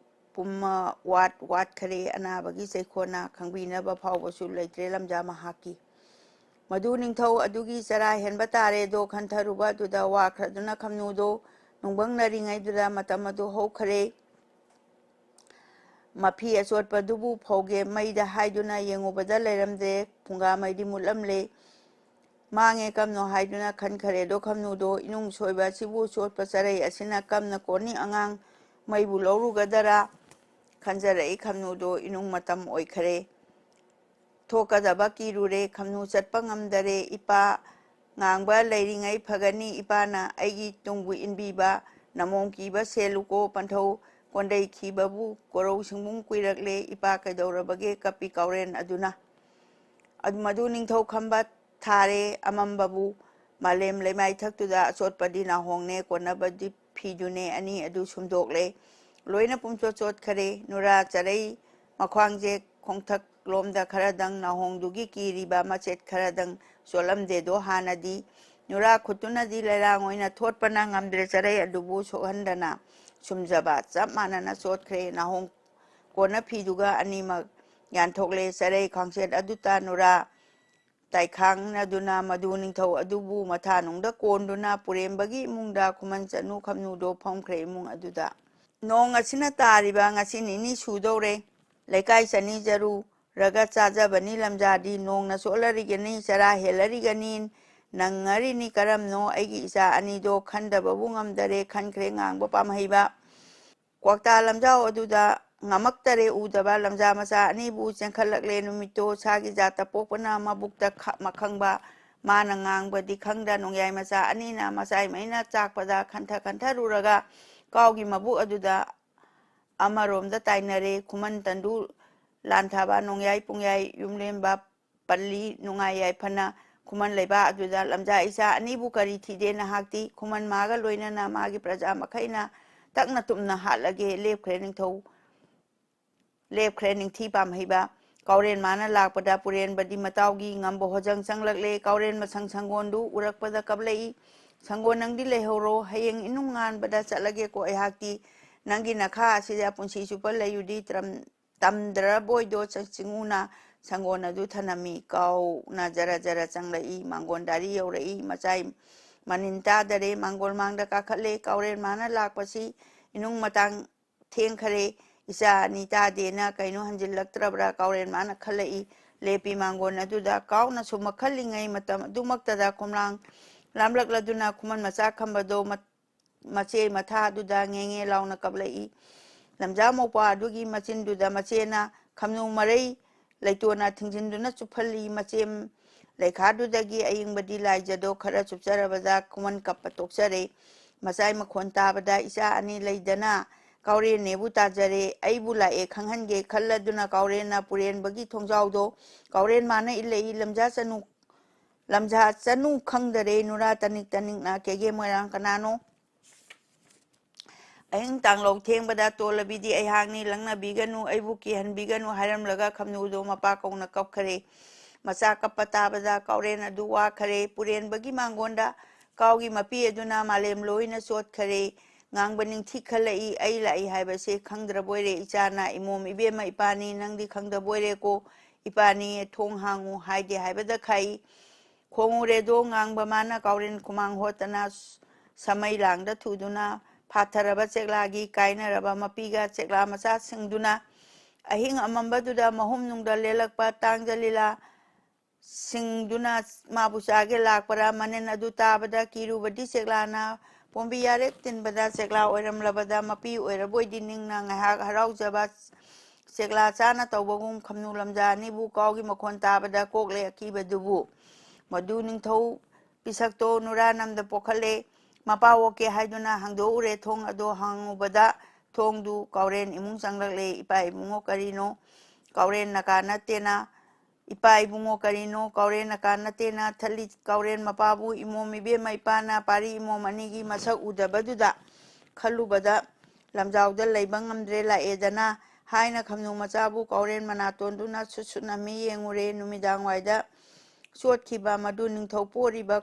ꯄꯨꯝꯃ ꯋꯥꯠ ꯋꯥꯠꯈꯔꯦ꯫ ꯑꯅꯥꯕꯒꯤ ꯆꯩꯈꯣꯟꯅ ꯈꯪꯕꯤꯅꯕ ꯐꯥꯎꯕꯁꯨ ꯂꯩꯇ꯭ꯔꯦ ꯂꯝꯖꯥ ꯃꯍꯥꯛꯀꯤ꯫ ꯃꯗꯨ ꯅꯤꯡꯊꯧ ꯑꯗꯨꯒꯤ ꯆꯔꯥ ꯍꯦꯟꯕ ꯇꯥꯔꯦꯗꯣ ꯈꯟꯊꯔꯨꯕ ꯑꯗꯨꯗ ꯋꯥꯈ꯭ꯔꯗꯨꯅ ꯈꯝꯅꯨꯗꯣ ꯅꯨꯡꯕꯪꯅꯔꯤꯉꯩꯗꯨꯗ ꯃꯇꯝ ꯑꯗꯨ ꯍꯧꯈꯔꯦ꯫ ꯃꯐꯤ ꯑꯆꯣꯠꯄꯗꯨꯕꯨ ꯐꯧꯒꯦ ꯃꯩꯗ ꯍꯥꯏꯗꯨꯅ ꯌꯦꯡꯉꯨꯕꯗ ꯂꯩꯔꯝꯗꯦ꯫ ꯐꯨꯡꯒꯥ ꯃꯩꯗꯤ ꯃꯨꯠꯂꯝꯂꯦ꯫ ꯃꯥꯡꯉꯦ ꯀꯝꯅꯣ ꯍꯥꯏꯗꯨꯅ ꯈꯟꯈꯔꯦ꯫ ꯑꯗꯣ ꯈꯝꯅꯨꯗꯣ ꯏꯅꯨꯡ ꯁꯣꯏꯕ ꯑꯁꯤꯕꯨ ꯆꯣꯠꯄ ꯆꯔꯩ ꯑꯁꯤꯅ ꯀꯝꯅ ꯀꯣꯟꯅꯤ? ꯑꯉꯥꯡ ꯃꯩꯕꯨ ꯂꯧꯔꯨꯒꯗꯔꯥ ꯈꯟꯖꯔꯛꯏ꯫ ꯈꯝꯅꯨꯗꯣ ꯏꯅꯨꯡ ꯃꯇꯝ ꯑꯣꯏꯈꯔꯦ꯫ ꯊꯣꯛꯀꯗꯕ ꯀꯤꯔꯨꯔꯦ꯫ ꯈꯝꯅꯨ ꯆꯠꯄ ꯉꯝꯗꯔꯦ꯫ ꯏꯄꯥ ꯉꯥꯡꯕ ꯂꯩꯔꯤꯉꯩ ꯐꯒꯅꯤ꯫ ꯏꯄꯥꯅ ꯑꯩꯒꯤ ꯇꯨꯡꯕꯨ ꯏꯟꯕꯤꯕ꯫ ꯅꯃꯣꯝ ꯀꯤꯕ ꯁꯦꯜꯂꯨꯀꯣ꯫ ꯄꯟꯊꯧ ꯀꯣꯟꯗꯩꯈꯤꯕꯕꯨ ꯀꯣꯔꯧ ꯁꯤꯡꯕꯨꯡ ꯀꯨꯏꯔꯛꯂꯦ꯫ ꯏꯄꯥ ꯀꯩꯗꯧꯔꯕꯒꯦ? ꯀꯞꯄꯤ ꯀꯥꯎꯔꯦꯟ ꯑꯗꯨꯅ꯫ ꯑꯗꯨ-, ꯃꯗꯨ ꯅꯤꯡꯊꯧ ꯈꯝꯕ ꯊꯥꯔꯦ꯫ ꯑꯃꯝꯕꯕꯨ ꯃꯥꯂꯦꯝ ꯂꯩꯃꯥꯏꯊꯛꯇꯨꯗ ꯑꯆꯣꯠꯄꯗꯤ ꯅꯥꯍꯣꯡꯅꯦ, ꯀꯣꯟꯅꯕꯗꯤ ꯐꯤꯗꯨꯅꯦ꯫ ꯑꯅꯤ ꯑꯗꯨ ꯁꯨꯝꯗꯣꯛꯂꯦ꯫ ꯂꯣꯏꯅ ꯄꯨꯝꯆꯣꯠ ꯆꯣꯠꯈꯔꯦ꯫ ꯅꯨꯔꯥ ꯆꯔꯩ ꯃꯈ꯭ꯋꯥꯡꯁꯦ ꯈꯣꯡꯊꯛ ꯂꯣꯝꯗ ꯈꯔꯗꯪ ꯅꯥꯍꯣꯡꯗꯨꯒꯤ ꯀꯤꯔꯤꯕ ꯃꯆꯦꯠ ꯈꯔꯗꯪ ꯆꯣꯠꯂꯝꯗꯦꯗꯣ꯫ ꯍꯥꯟꯅꯗꯤ ꯅꯨꯔꯥ ꯈꯨꯠꯇꯨꯅꯗꯤ ꯂꯩꯔꯥꯡ ꯑꯣꯏꯅ ꯊꯣꯠꯄꯅ ꯉꯝꯗ꯭ꯔꯦ꯫ ꯆꯔꯩ ꯑꯗꯨꯕꯨ ꯁꯣꯛꯍꯟꯗꯅ ꯁꯨꯝꯖꯕ ꯆꯞ ꯃꯥꯟꯅꯅ ꯆꯣꯠꯈ꯭ꯔꯦ꯫ ꯅꯥꯍꯣꯡ ꯀꯣꯟꯅ ꯐꯤꯗꯨꯒ ꯑꯅꯤꯃꯛ ꯌꯥꯟꯊꯣꯛꯂꯦ꯫ ꯆꯔꯩ ꯈꯥꯡꯆꯦꯠ ꯑꯗꯨꯇ ꯅꯨꯔꯥ ꯇꯥꯏꯈꯥꯡꯅꯗꯨꯅ ꯃꯗꯨ ꯅꯤꯡꯊꯧ ꯑꯗꯨꯕꯨ ꯃꯊꯥꯅꯨꯡꯗ ꯀꯣꯟꯗꯨꯅ ꯄꯨꯔꯦꯝꯕꯒꯤ ꯏꯃꯨꯡꯗ ꯈꯨꯃꯟ ꯆꯅꯨ ꯈꯝꯅꯨꯗꯣ ꯐꯝꯈ꯭ꯔꯦ ꯏꯃꯨꯡ ꯑꯗꯨꯗ꯫ ꯅꯣꯡ ꯑꯁꯤꯅ ꯇꯥꯔꯤꯕ ꯉꯁꯤ ꯅꯤꯅꯤ ꯁꯨꯗꯧꯔꯦ꯫ ꯂꯩꯀꯥꯏ ꯆꯅꯤ ꯆꯔꯨ ꯔꯒ ꯆꯥꯖꯕꯅꯤ ꯂꯝꯖꯥꯗꯤ꯫ ꯅꯣꯡꯅ ꯆꯣꯠꯂꯔꯤꯒꯅꯤ, ꯆꯔꯥ ꯍꯦꯜꯂꯔꯤꯒꯅꯤ, ꯅꯪꯉꯔꯤꯅꯤ ꯀꯔꯝꯅꯣ? ꯑꯩꯒꯤ ꯏꯆꯥ ꯑꯅꯤꯗꯣ ꯈꯟꯗꯕꯕꯨ ꯉꯝꯗꯔꯦ, ꯈꯟꯈ꯭ꯔꯦ ꯉꯥꯡꯕ ꯄꯥꯝꯍꯩꯕ꯫ ꯀ꯭ꯋꯥꯛꯇꯥ ꯂꯝꯖꯥꯎ ꯑꯗꯨꯗ ꯉꯝꯃꯛꯇꯔꯦ ꯎꯗꯕ꯫ ꯂꯝꯖꯥ ꯃꯆꯥ ꯑꯅꯤꯕꯨ ꯆꯦꯟꯈꯠꯂꯛꯂꯦ꯫ ꯅꯨꯃꯤꯠꯇꯣ ꯁꯥꯒꯤ ꯖꯥꯠꯇ ꯄꯣꯛꯄꯅ ꯃꯕꯨꯛꯇ ꯈ-, ꯃꯈꯪꯕ꯫ ꯃꯥꯅ ꯉꯥꯡꯕꯗꯤ ꯈꯪꯗ꯫ ꯅꯣꯡꯌꯥꯏ ꯃꯆꯥ ꯑꯅꯤꯅ ꯃꯆꯥꯏ ꯃꯩꯅ ꯆꯥꯛꯄꯗ ꯈꯟꯊ ꯈꯟꯊꯔꯨꯔꯒ ꯀꯥꯎꯒꯤ ꯃꯕꯨꯛ ꯑꯗꯨꯗ ꯑꯃꯔꯣꯝꯗ ꯇꯥꯏꯅꯔꯦ꯫ ꯈꯨꯃꯟ ꯇꯟꯗꯨ ꯂꯥꯟꯊꯥꯕ, ꯅꯣꯡꯌꯥꯏ ꯄꯨꯡꯌꯥꯏ ꯌꯨꯝꯂꯦꯝꯕ, ꯄꯜꯂꯤ ꯅꯨꯡꯉꯥꯏ ꯌꯥꯏꯐꯅ ꯈꯨꯃꯟ ꯂꯩꯕꯥꯛ ꯑꯗꯨꯗ ꯂꯝꯖꯥ ꯏꯆꯥ ꯑꯅꯤꯕꯨ ꯀꯔꯤ ꯊꯤꯗꯦ ꯅꯍꯥꯛꯇꯤ? ꯈꯨꯃꯟ ꯃꯥꯒ ꯂꯣꯏꯅꯅ ꯃꯥꯒꯤ ꯄ꯭ꯔꯖꯥ ꯃꯈꯩꯅ ꯇꯛꯅ ꯇꯨꯝꯅ ꯍꯥꯠꯂꯒꯦ꯫ ꯂꯦꯞꯈ꯭ꯔꯦ ꯅꯤꯡꯊꯧ, ꯂꯦꯞꯈ꯭ꯔꯦ ꯅꯤꯡꯊꯤ ꯄꯥꯝꯍꯩꯕ꯫ ꯀꯥꯎꯔꯦꯟ ꯃꯥꯅ ꯂꯥꯛꯄꯗ ꯄꯨꯔꯦꯟꯕꯗꯤ ꯃꯇꯥꯎꯒꯤ ꯉꯝꯕ ꯍꯣꯖꯪ ꯆꯪꯂꯛꯂꯦ꯫ ꯀꯥꯎꯔꯦꯟ ꯃꯁꯪ ꯁꯪꯒꯣꯟꯗꯨ ꯎꯔꯛꯄꯗ ꯀꯞꯂꯛꯏ꯫ ꯁꯪꯒꯣꯟ, ꯅꯪꯗꯤ ꯂꯩꯍꯧꯔꯣ, ꯍꯌꯦꯡ ꯏꯅꯨꯡ ꯉꯥꯟꯕꯗ ꯆꯠꯂꯒꯦꯀꯣ ꯑꯩꯍꯥꯛꯇꯤ꯫ ꯅꯪꯒꯤ ꯅꯈꯥ ꯑꯁꯤꯗ ꯄꯨꯟꯁꯤ ꯆꯨꯞꯄ ꯂꯩꯌꯨꯗꯤ ꯇ꯭ꯔꯝ-, ꯇꯝꯗ꯭ꯔꯕꯣꯏꯗꯣ ꯆ-, ꯆꯤꯡꯉꯨꯅ ꯁꯪꯒꯣꯟ ꯑꯗꯨ ꯊꯅꯝꯃꯤ꯫ ꯀꯥꯎꯅ ꯖꯔ ꯖꯔ ꯆꯪꯂꯛꯏ꯫ ꯃꯥꯡꯒꯣꯟ ꯗꯥꯔꯤ ꯌꯧꯔꯛꯏ꯫ ꯃꯆꯥꯏ ꯃꯅꯤꯟ ꯇꯥꯗꯔꯦ꯫ ꯃꯥꯡꯒꯣꯜ ꯃꯥꯡꯗ ꯀꯥꯈꯠꯂꯦ꯫ ꯀꯥꯎꯔꯦꯟ ꯃꯥꯅ ꯂꯥꯛꯄꯁꯤ ꯏꯅꯨꯡ ꯃꯇꯥꯡ ꯊꯦꯡꯈꯔꯦ꯫ ꯏꯆꯥ ꯑꯅꯤ ꯇꯥꯗꯦꯅ ꯀꯩꯅꯣ ꯍꯟꯖꯤꯜꯂꯛꯇ꯭ꯔꯕ꯭ꯔꯥ? ꯀꯥꯎꯔꯦꯟ ꯃꯥꯅ ꯈꯜꯂꯛꯏ꯫ ꯂꯦꯞꯄꯤ ꯃꯥꯡꯒꯣꯟ ꯑꯗꯨꯗ꯫ ꯀꯥꯎꯅ ꯁꯨꯝ ꯈꯜꯂꯤꯉꯩ ꯃꯇꯝ ꯑꯗꯨꯃꯛꯇꯗ ꯈꯣꯝꯂꯥꯡ ꯂꯥꯝꯂꯛꯂꯗꯨꯅ ꯈꯨꯃꯟ ꯃꯆꯥ ꯈꯝꯕꯗꯣ ꯃ-, ꯃꯆꯦ ꯃꯊꯥ ꯑꯗꯨꯗ ꯉꯦ ꯉꯦ ꯂꯥꯎꯅ ꯀꯞꯂꯛꯏ꯫ ꯂꯝꯖꯥ ꯃꯧꯄ꯭ꯋꯥ ꯑꯗꯨꯒꯤ ꯃꯆꯤꯟꯗꯨꯗ ꯃꯆꯦꯅ ꯈꯝꯅꯨ ꯃꯔꯩ ꯂꯩꯇꯣꯟꯅ ꯊꯤꯡꯖꯤꯟꯗꯨꯅ ꯆꯨꯞꯍꯜꯂꯤ꯫ ꯃꯆꯦꯝ ꯂꯩꯈꯥꯗꯨꯗꯒꯤ ꯑꯌꯤꯡꯕꯗꯤ ꯂꯥꯏꯖꯗꯣ ꯈꯔ ꯆꯨꯞꯆꯔꯕꯗ ꯈꯨꯃꯟ ꯀꯞꯄ ꯇꯣꯛꯆꯔꯦ꯫ ꯃꯆꯥꯏ ꯃꯈꯣꯟ ꯇꯥꯕꯗ ꯏꯆꯥ ꯑꯅꯤ ꯂꯩꯗꯅ ꯀꯥꯎꯔꯦꯟꯅꯦꯕꯨ ꯇꯥꯖꯔꯦ꯫ ꯑꯩꯕꯨ ꯂꯥꯛꯑꯦ ꯈꯪꯍꯟꯒꯦ ꯈꯜꯂꯗꯨꯅ ꯀꯥꯎꯔꯦꯟꯅ ꯄꯨꯔꯦꯟꯕꯒꯤ ꯊꯣꯡꯖꯥꯎꯗꯣ ꯀꯥꯎꯔꯦꯟ ꯃꯥꯅ ꯏꯜꯂꯛꯏ꯫ ꯂꯝꯖꯥ ꯆꯅꯨ, ꯂꯝꯖꯥ ꯆꯅꯨ ꯈꯪꯗꯔꯦ ꯅꯨꯔꯥ ꯇꯅꯤꯛ ꯇꯅꯤꯛꯅ꯫ ꯀꯦꯒꯦ ꯃꯣꯏꯔꯥꯡ ꯀꯅꯥꯅꯣ? ꯑꯍꯤꯡ ꯇꯥꯡꯂꯧ ꯊꯦꯡꯕꯗ ꯇꯣꯜꯂꯕꯤꯗꯤ ꯑꯩꯍꯥꯛꯅꯤ, ꯂꯪꯅꯕꯤꯒꯅꯨ, ꯑꯩꯕꯨ ꯀꯤꯍꯟꯕꯤꯒꯅꯨ ꯍꯥꯏꯔꯝꯂꯒ ꯈꯝꯅꯨꯗꯣ ꯃꯄꯥ ꯀꯧꯅ ꯀꯞꯈꯔꯦ꯫ ꯃꯆꯥ ꯀꯞꯄ ꯇꯥꯕꯗ ꯀꯥꯎꯔꯦꯟ ꯑꯗꯨ ꯋꯥꯈꯔꯦ꯫ ꯄꯨꯔꯦꯟꯕꯒꯤ ꯃꯥꯡꯒꯣꯟꯗ ꯀꯥꯎꯒꯤ ꯃꯄꯤ ꯑꯗꯨꯅ ꯃꯥꯂꯦꯝ ꯂꯣꯏꯅ ꯆꯣꯠꯈꯔꯦ꯫ ꯉꯥꯡꯕ ꯅꯤꯡꯊꯤ ꯈꯜꯂꯛꯏ꯫ ꯑꯩ ꯂꯥꯛꯏ ꯍꯥꯏꯕꯁꯦ ꯈꯪꯗ꯭ꯔꯕꯣꯏꯔꯦ ꯏꯆꯥꯅ꯫ ꯏꯃꯣꯝ, ꯏꯕꯦꯝꯃ, ꯏꯄꯥꯅꯤ, ꯅꯪꯗꯤ ꯈꯪꯗꯕꯣꯏꯔꯦꯀꯣ꯫ ꯏꯄꯥꯅꯤ, ꯊꯣꯡ ꯍꯥꯡꯉꯨ ꯍꯥꯏꯗꯦ ꯍꯥꯏꯕꯗ ꯈꯥꯛꯏ꯫ ꯈꯣꯡꯉꯨꯔꯦꯗꯣ ꯉꯥꯡꯕ ꯃꯥꯅ ꯀꯥꯎꯔꯦꯟ ꯈꯨꯃꯥꯡ ꯍꯣꯠꯇꯅ ꯁꯃꯩ ꯂꯥꯡꯗ ꯊꯨꯗꯨꯅ ꯐꯥꯊꯔꯕ ꯆꯦꯛꯂꯥꯒꯤ ꯀꯥꯏꯅꯔꯕ ꯃꯄꯤꯒ ꯆꯦꯛꯂꯥ ꯃꯆꯥꯁꯤꯡꯗꯨꯅ ꯑꯍꯤꯡ ꯑꯃꯝꯕꯗꯨꯗ ꯃꯍꯨꯝ ꯅꯨꯡꯗ ꯂꯦꯜꯂꯛꯄ ꯇꯥꯡꯖ ꯂꯤꯂꯥ ꯁꯤꯡꯗꯨꯅ ꯃꯥꯕꯨ ꯆꯥꯒꯦ ꯂꯥꯛꯄꯔꯥ? ꯃꯅꯤꯟ ꯑꯗꯨ ꯇꯥꯕꯗ ꯀꯤꯔꯨꯕꯗꯤ ꯆꯦꯛꯂꯥꯅ ꯄꯣꯝꯕꯤ ꯌꯥꯔꯦꯛ ꯇꯤꯟꯕꯗ ꯆꯦꯛꯂꯥ ꯑꯣꯏꯔꯝꯂꯕꯗ ꯃꯄꯤ ꯑꯣꯏꯔꯕꯣꯏꯗꯤ ꯅꯤꯡꯅ ꯉꯥꯏꯍꯥꯛ ꯍꯔꯥꯎꯖꯕ ꯆꯦꯛꯂꯥ ꯆꯥꯅ ꯇꯧꯕꯒꯨꯝ ꯈꯝꯅꯨ ꯂꯝꯖꯥ ꯑꯅꯤꯕꯨ ꯀꯥꯎꯒꯤ ꯃꯈꯣꯟ ꯇꯥꯕꯗ ꯀꯣꯛꯂꯦ ꯑꯀꯤꯕꯗꯨꯕꯨ꯫ ꯃꯗꯨ ꯅꯤꯡꯊꯧ ꯄꯤꯁꯛꯇꯣ ꯅꯨꯔꯥ ꯅꯝꯗ ꯄꯣꯛꯍꯜꯂꯦ꯫ ꯃꯄꯥ ꯑꯣꯛꯀꯦ ꯍꯥꯏꯗꯨꯅ ꯍꯥꯡꯗꯣꯛꯎꯔꯦ ꯊꯣꯡ ꯑꯗꯣ꯫ ꯍꯥꯡꯉꯨꯕꯗ ꯊꯣꯡꯗꯨ ꯀꯥꯎꯔꯦꯟ ꯏꯃꯨꯡ ꯆꯪꯂꯛꯂꯦ꯫ "ꯏꯄꯥ ꯏꯕꯨꯡꯉꯣ ꯀꯔꯤꯅꯣ? ꯀꯥꯎꯔꯦꯟ ꯅꯀꯥ ꯅꯠꯇꯦꯅ꯫ ꯏꯄꯥ ꯏꯕꯨꯡꯉꯣ ꯀꯔꯤꯅꯣ? ꯀꯥꯎꯔꯦꯟ ꯅꯀꯥ ꯅꯠꯇꯦꯅ ꯊꯠꯂꯤ ꯀꯥꯎꯔꯦꯟ ꯃꯄꯥꯕꯨ ꯏꯃꯣꯝ ꯏꯕꯦꯝꯃ ꯏꯄꯥꯅ ꯄꯥꯔꯤ ꯏꯃꯣꯝ ꯑꯅꯤꯒꯤ ꯃꯁꯛ ꯎꯗꯕꯗꯨꯗ ꯈꯜꯂꯨꯕꯗ ꯂꯝꯖꯥꯎꯗ ꯂꯩꯕ ꯉꯝꯗ꯭ꯔꯦ ꯂꯥꯛꯑꯦꯗꯅ" ꯍꯥꯏꯅ ꯈꯝꯅꯨ ꯃꯆꯥꯕꯨ ꯀꯥꯎꯔꯦꯟ ꯃꯅꯥꯇꯣꯟꯗꯨꯅ ꯁꯨꯠ ꯁꯨꯠ ꯅꯝꯃꯤ ꯌꯦꯡꯉꯨꯔꯦ꯫ ꯅꯨꯃꯤꯗꯥꯡ ꯋꯥꯏꯗ ꯆꯣꯠꯈꯤꯕ ꯃꯗꯨ ꯅꯤꯡꯊꯧ ꯄꯣꯔꯤꯕ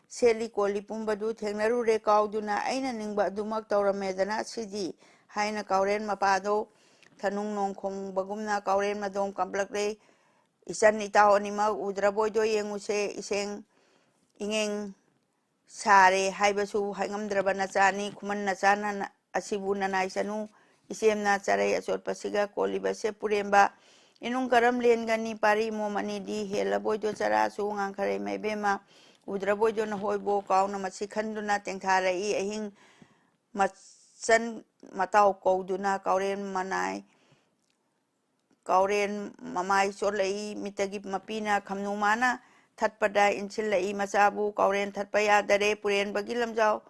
ꯁꯦꯠꯂꯤ ꯀꯣꯜꯂꯤ ꯄꯨꯝꯕꯗꯨ ꯊꯦꯡꯅꯔꯨꯔꯦ ꯀꯥꯎꯗꯨꯅ꯫ "ꯑꯩꯅ ꯅꯤꯡꯕ ꯑꯗꯨꯃꯛ ꯇꯧꯔꯝꯃꯦꯗꯅ ꯁꯤꯗꯤ" ꯍꯥꯏꯅ ꯀꯥꯎꯔꯦꯟ ꯃꯄꯥꯗꯣ ꯊꯅꯨꯡ ꯅꯣꯡ ꯈꯣꯡꯕꯒꯨꯝꯅ ꯀꯥꯎꯔꯦꯟ ꯃꯗꯣꯝ ꯀꯝꯂꯛꯂꯦ꯫ "ꯏꯆꯟ ꯏꯇꯥꯎ ꯑꯅꯤꯃꯛ ꯎꯗ꯭ꯔꯕꯣꯏꯗꯣ ꯌꯦꯡꯉꯨꯁꯦ, ꯏꯁꯦꯡ ꯏꯉꯦꯡ ꯁꯥꯔꯦ ꯍꯥꯏꯕꯁꯨ ꯍꯥꯏꯉꯝꯗ꯭ꯔꯕ ꯅꯆꯥꯅꯤ꯫ ꯈꯨꯃꯟ ꯅꯆꯥꯅ ꯑꯁꯤꯕꯨ ꯅꯅꯥꯏ ꯆꯅꯨ ꯏꯆꯦꯝꯅ ꯆꯔꯩ ꯑꯆꯣꯠꯄꯁꯤꯒ ꯀꯣꯜꯂꯤꯕꯁꯦ ꯄꯨꯔꯦꯝꯕ ꯏꯅꯨꯡ ꯀꯔꯝ ꯂꯦꯟꯒꯅꯤ? ꯄꯥꯔꯤ ꯏꯃꯣꯝ ꯑꯅꯤꯗꯤ ꯍꯦꯜꯂꯕꯣꯏꯗꯣ ꯆꯔꯥꯁꯨ ꯉꯥꯡꯈꯔꯦ ꯃꯩꯕꯦꯝꯃ, ꯎꯗ꯭ꯔꯕꯣꯏꯗꯣ ꯅꯍꯣꯏꯕꯣ" ꯀꯥꯎꯅ ꯃꯁꯤ ꯈꯟꯗꯨꯅ ꯇꯦꯡꯊꯥꯔꯛꯏ꯫ ꯑꯍꯤꯡ ꯃꯆꯟ ꯃꯇꯥꯎ ꯀꯧꯗꯨꯅ ꯀꯥꯎꯔꯦꯟ ꯃꯅꯥꯏ ꯀꯥꯎꯔꯦꯟ ꯃꯃꯥꯏ ꯆꯣꯠꯂꯛꯏ꯫ ꯃꯤꯠꯇꯒꯤ ꯃꯄꯤꯅ ꯈꯝꯅꯨ ꯃꯥꯅ ꯊꯠꯄꯗ ꯏꯟꯁꯤꯜꯂꯛꯏ꯫ ꯃꯆꯥꯕꯨ ꯀꯥꯎꯔꯦꯟ ꯊꯠꯄ ꯌꯥꯗꯔꯦ꯫ ꯄꯨꯔꯦꯟꯕꯒꯤ ꯂꯝꯖꯥꯎ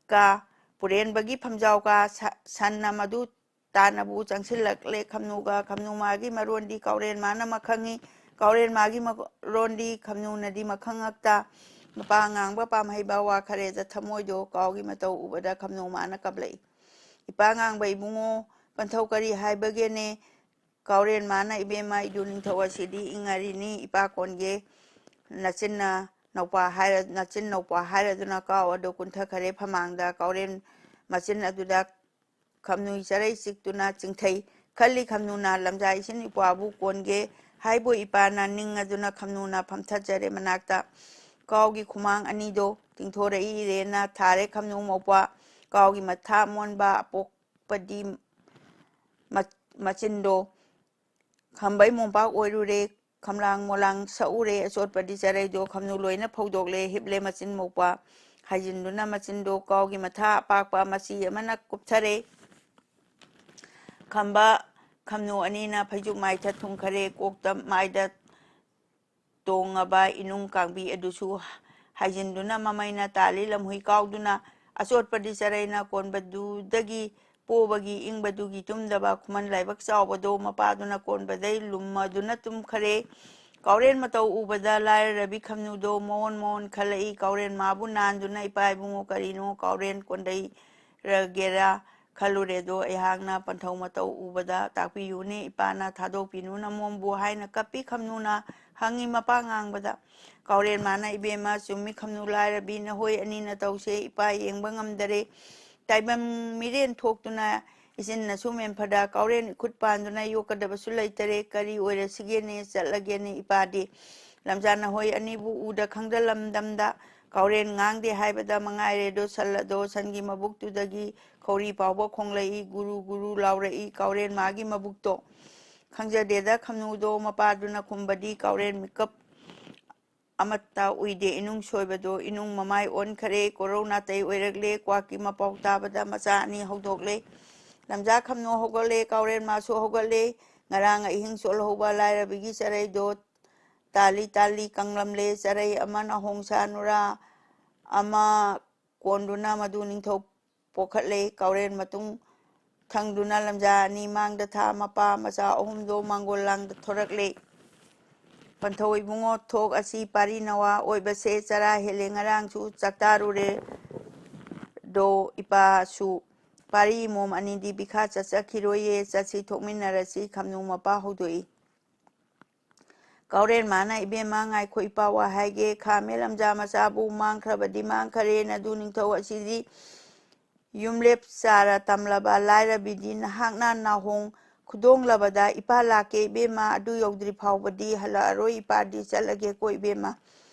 ꯀꯥ, ꯄꯨꯔꯦꯟꯕꯒꯤ ꯐꯝꯖꯥꯎ ꯀꯥ ꯁ-, ꯁꯟꯅ ꯃꯗꯨ ꯇꯥꯟꯅꯕꯨ ꯆꯪꯁꯤꯜꯂꯛꯂꯦ꯫ ꯈꯝꯅꯨꯒ ꯈꯝꯅꯨ ꯃꯥꯒꯤ ꯃꯔꯣꯟꯗꯤ ꯀꯥꯎꯔꯦꯟ ꯃꯥꯅ ꯃꯈꯪꯉꯤ꯫ ꯀꯥꯎꯔꯦꯟ ꯃꯥꯒꯤ ꯃꯔꯣꯟꯗꯤ ꯈꯝꯅꯨꯅꯗꯤ ꯃꯈꯪꯉꯛꯇ꯫ ꯃꯄꯥ ꯉꯥꯡꯕ ꯄꯥꯝꯍꯩꯕ ꯋꯥ ꯈꯔꯦꯗ ꯊꯃꯣꯏꯗꯣ ꯀꯥꯎꯒꯤ ꯃꯇꯧ ꯎꯕꯗ ꯈꯝꯅꯨ ꯃꯥꯅ ꯀꯞꯂꯛꯏ꯫ "ꯏꯄꯥ ꯉꯥꯡꯕ ꯏꯕꯨꯡꯉꯣ, ꯄꯟꯊꯧ ꯀꯔꯤ ꯍꯥꯏꯕꯒꯦꯅꯦ?" ꯀꯥꯎꯔꯦꯟ ꯃꯥꯅ, "ꯏꯕꯦꯝꯃ, ꯏꯗꯨ ꯅꯤꯡꯊꯧ ꯑꯁꯤꯗꯤ ꯏꯪꯉꯔꯤꯅꯤ, ꯏꯄꯥ ꯀꯣꯟꯒꯦ ꯅꯆꯤꯟꯅ ꯅꯧꯄꯥ ꯍꯥꯏꯔ-, ꯅꯆꯤꯟ ꯅꯧꯄꯥ ꯍꯥꯏꯔꯗꯨꯅ ꯀꯥꯎ ꯑꯗꯨ ꯀꯨꯟꯊꯈꯔꯦ꯫ ꯐꯃꯥꯡꯗ ꯀꯥꯎꯔꯦꯟ ꯃꯆꯤꯟ ꯑꯗꯨꯗ ꯈꯝꯅꯨꯒꯤ ꯆꯔꯩ ꯆꯤꯛꯇꯨꯅ ꯆꯤꯡꯊꯩ꯫ ꯈꯜꯂꯤ ꯈꯝꯅꯨꯅ, "ꯂꯝꯖꯥ ꯏꯆꯤꯟ ꯏꯄ꯭ꯋꯥꯕꯨ ꯀꯣꯟꯒꯦ ꯍꯥꯏꯕꯨ ꯏꯄꯥꯅ?" ꯅꯤꯡꯉꯗꯨꯅ ꯈꯝꯅꯨꯅ ꯐꯝꯊꯖꯔꯦ ꯃꯅꯥꯛꯇ꯫ ꯀꯥꯎꯒꯤ ꯈꯨꯃꯥꯡ ꯑꯅꯤꯗꯣ ꯇꯤꯡꯊꯣꯔꯛꯏꯔꯦꯅ ꯊꯥꯔꯦ ꯈꯝꯅꯨ ꯃꯧꯄ꯭ꯋꯥ꯫ ꯀꯥꯎꯒꯤ ꯃꯊꯥ ꯃꯣꯟꯕ ꯑꯄꯣꯛꯄꯗꯤ ꯃ-, ꯃꯆꯤꯟꯗꯣ ꯈꯝꯕꯩ ꯃꯣꯝꯄꯥꯛ ꯑꯣꯏꯔꯨꯔꯦ꯫ ꯈꯝꯂꯥꯡ ꯃꯣꯂꯥꯡ ꯁꯛꯎꯔꯦ꯫ ꯑꯆꯣꯠꯄꯗꯤ ꯆꯔꯩꯗꯣ ꯈꯝꯅꯨ ꯂꯣꯏꯅ ꯐꯧꯗꯣꯛꯂꯦ꯫ ꯍꯤꯞꯂꯦ ꯃꯆꯤꯟ ꯃꯧꯄ꯭ꯋꯥ꯫ ꯍꯥꯏꯖꯤꯟꯗꯨꯅ ꯃꯆꯤꯟꯗꯣ ꯀꯥꯎꯒꯤ ꯃꯊꯥ ꯑꯄꯥꯛꯄ ꯃꯆꯤ ꯑꯃꯅ ꯀꯨꯞꯊꯔꯦ꯫ ꯈꯝꯕ ꯈꯝꯅꯨ ꯑꯅꯤꯅ ꯐꯩꯖꯨꯞ ꯃꯥꯏꯊ ꯊꯨꯡꯈꯔꯦ꯫ ꯀꯣꯛꯇ ꯃꯥꯏꯗ ꯇꯣꯡꯉꯕ ꯏꯅꯨꯡ ꯀꯥꯡꯕꯤ ꯑꯗꯨꯁꯨ ꯍꯥꯏꯖꯤꯟꯗꯨꯅ ꯃꯃꯩꯅ ꯇꯥꯜꯂꯤ ꯂꯝꯍꯨꯏ ꯀꯥꯎꯗꯨꯅ꯫ ꯑꯆꯣꯠꯄꯗꯤ ꯆꯔꯩꯅ ꯀꯣꯟꯕꯗꯨꯗꯒꯤ ꯄꯣꯕꯒꯤ ꯏꯪꯕꯗꯨꯒꯤ ꯇꯨꯝꯗꯕ ꯈꯨꯃꯟ ꯂꯥꯏꯕꯛ ꯆꯥꯎꯕꯗꯣ ꯃꯄꯥꯗꯨꯅ ꯀꯣꯟꯕꯗꯩ ꯂꯨꯝꯃꯗꯨꯅ ꯇꯨꯝꯈꯔꯦ꯫ ꯀꯥꯎꯔꯦꯟ ꯃꯇꯧ ꯎꯕꯗ ꯂꯥꯏꯔꯔꯕꯤ ꯈꯝꯅꯨꯗꯣ ꯃꯑꯣꯟ ꯃꯑꯣꯟ ꯈꯜꯂꯛꯏ꯫ ꯀꯥꯎꯔꯦꯟ ꯃꯥꯕꯨ ꯅꯥꯟꯗꯨꯅ, "ꯏꯄꯥ ꯏꯕꯨꯡꯉꯣ, ꯀꯔꯤꯅꯣ ꯀꯥꯎꯔꯦꯟ ꯀꯣꯟꯗꯩꯔꯒꯦꯔꯥ ꯈꯜꯂꯨꯔꯦꯗꯣ, ꯑꯩꯍꯥꯛꯅ ꯄꯟꯊꯧ ꯃꯇꯧ ꯎꯕꯗ ꯇꯥꯛꯄꯤꯌꯨꯅꯦ ꯏꯄꯥꯅ, ꯊꯥꯗꯣꯛꯄꯤꯅꯨ ꯅꯃꯣꯝꯕꯨ" ꯍꯥꯏꯅ ꯀꯞꯄꯤ ꯈꯝꯅꯨꯅ꯫ ꯍꯪꯉꯤ ꯃꯄꯥ ꯉꯥꯡꯕꯗ꯫ ꯀꯥꯎꯔꯦꯟ ꯃꯥꯅ, "ꯏꯕꯦꯝꯃ, ꯆꯨꯝꯃꯤ ꯈꯝꯅꯨ, ꯂꯥꯏꯔꯕꯤ ꯅꯈꯣꯏ ꯑꯅꯤꯅ ꯇꯧꯁꯦ ꯏꯄꯥ ꯌꯦꯡꯕ ꯉꯝꯗꯔꯦ꯫ ꯇꯥꯏꯕꯪ ꯃꯤꯔꯦꯟ ꯊꯣꯛꯇꯨꯅ ꯏꯆꯤꯟꯅꯁꯨ ꯃꯦꯟꯐꯗ ꯀꯥꯎꯔꯦꯟ ꯏꯈꯨꯠ ꯄꯥꯟꯗꯨꯅ ꯌꯣꯛꯀꯗꯕꯁꯨ ꯂꯩꯇꯔꯦ꯫ ꯀꯔꯤ ꯑꯣꯏꯔꯁꯤꯒꯦꯅꯦ, ꯆꯠꯂꯒꯦꯅꯦ ꯏꯄꯥꯗꯤ꯫ ꯂꯝꯖꯥ ꯅꯈꯣꯏ ꯑꯅꯤꯕꯨ ꯎꯗ ꯈꯪꯗ ꯂꯝꯗꯝꯗ ꯀꯥꯎꯔꯦꯟ ꯉꯥꯡꯗꯦ ꯍꯥꯏꯕꯗ ꯃꯉꯥꯏꯔꯦꯗꯣ, ꯁꯜ ꯑꯗꯣ ꯁꯟꯒꯤ ꯃꯕꯨꯛꯇꯨꯗꯒꯤ ꯈꯧꯔꯤ ꯐꯥꯎꯕ ꯈꯣꯡꯂꯛꯏ, ꯒꯨꯔꯨ ꯒꯨꯔꯨ ꯂꯥꯎꯔꯛꯏ ꯀꯥꯎꯔꯦꯟ ꯃꯥꯒꯤ ꯃꯕꯨꯛꯇꯣ꯫ ꯈꯪꯖꯗꯦꯗ ꯈꯝꯅꯨꯗꯣ" ꯃꯄꯥꯗꯨꯅ ꯈꯨꯝꯕꯗꯤ꯫ ꯀꯥꯎꯔꯦꯟ ꯃꯤꯀꯞ ꯑꯃꯠꯇ ꯎꯏꯗꯦ꯫ ꯏꯅꯨꯡ ꯁꯣꯏꯕꯗꯣ ꯏꯅꯨꯡ ꯃꯃꯥꯏ ꯑꯣꯟꯈꯔꯦ꯫ ꯀꯣꯔꯧ ꯅꯥꯇꯩ ꯑꯣꯏꯔꯛꯂꯦ꯫ ꯀ꯭ꯋꯥꯛꯀꯤ ꯃꯄꯥꯎ ꯇꯥꯕꯗ ꯃꯆꯥ ꯑꯅꯤ ꯍꯧꯗꯣꯛꯂꯦ꯫ ꯂꯝꯖꯥ ꯈꯝꯅꯨ ꯍꯧꯒꯠꯂꯦ꯫ ꯀꯥꯎꯔꯦꯟ ꯃꯥꯁꯨ ꯍꯧꯒꯠꯂꯦ꯫ ꯉꯔꯥꯡ ꯑꯍꯤꯡ ꯆꯣꯠꯍꯧꯕ ꯂꯥꯏꯔꯕꯤꯒꯤ ꯆꯔꯩꯗꯣ ꯇꯥꯜꯂꯤ ꯇꯥꯜꯂꯤ ꯀꯪꯂꯝꯂꯦ꯫ ꯆꯔꯩ ꯑꯃꯅ ꯍꯣꯡꯁꯥ ꯅꯨꯔꯥ ꯑꯃ ꯀꯣꯟꯗꯨꯅ ꯃꯗꯨ ꯅꯤꯡꯊꯧ ꯄꯣꯛꯈꯠꯂꯦ꯫ ꯀꯥꯎꯔꯦꯟ ꯃꯇꯨꯡ ꯊꯪꯗꯨꯅ ꯂꯝꯖꯥ ꯑꯅꯤ ꯃꯥꯡꯗ ꯊꯥ ꯃꯄꯥ ꯃꯆꯥ ꯑꯍꯨꯝꯗꯣ ꯃꯥꯡꯒꯣꯜ ꯂꯥꯡꯗ ꯊꯣꯔꯛꯂꯦ꯫ "ꯄꯟꯊꯧ ꯏꯕꯨꯡꯉꯣ, ꯊꯣꯛ ꯑꯁꯤ ꯄꯥꯔꯤ ꯅꯋꯥ ꯑꯣꯏꯕꯁꯦ ꯆꯔꯥ ꯍꯦꯜꯂꯦ꯫ ꯉꯔꯥꯡꯁꯨ ꯆꯥꯛꯇꯥꯔꯨꯔꯦ ꯗꯣ ꯏꯄꯥꯁꯨ꯫ ꯄꯥꯔꯤ ꯏꯃꯣꯝ ꯑꯅꯤꯗꯤ ꯕꯤꯈꯥ ꯆꯠꯆꯈꯤꯔꯣꯏꯌꯦ꯫ ꯆꯠꯁꯤ, ꯊꯣꯛꯃꯤꯟꯅꯔꯁꯤ", ꯈꯝꯅꯨ ꯃꯄꯥ ꯍꯧꯗꯣꯛꯏ꯫ ꯀꯥꯎꯔꯦꯟ ꯃꯥꯅ, "ꯏꯕꯦꯝꯃ, ꯉꯥꯏꯈꯣ, ꯏꯄꯥ ꯋꯥ ꯍꯥꯏꯒꯦ, ꯈꯥꯃꯦꯟ ꯂꯝꯖꯥ ꯃꯆꯥꯕꯨ ꯃꯥꯡꯈ꯭ꯔꯕꯗꯤ ꯃꯥꯡꯈꯔꯦ, ꯅꯗꯨ ꯅꯤꯡꯊꯧ ꯑꯁꯤꯗꯤ ꯌꯨꯝꯂꯦꯞ ꯆꯥꯔ ꯇꯝꯂꯕ ꯂꯥꯏꯔꯕꯤꯗꯤ ꯅꯍꯥꯛꯅ ꯅꯥꯍꯣꯡ ꯈꯨꯗꯣꯡꯂꯕꯗ ꯏꯄꯥ ꯂꯥꯛꯀꯦ ꯏꯕꯦꯝꯃ, ꯑꯗꯨ ꯌꯧꯗ꯭ꯔꯤ ꯐꯥꯎꯕꯗꯤ ꯍꯜꯂꯛꯑꯔꯣꯏ ꯏꯄꯥꯗꯤ, ꯆꯠꯂꯒꯦꯀꯣ ꯏꯕꯦꯝꯃ"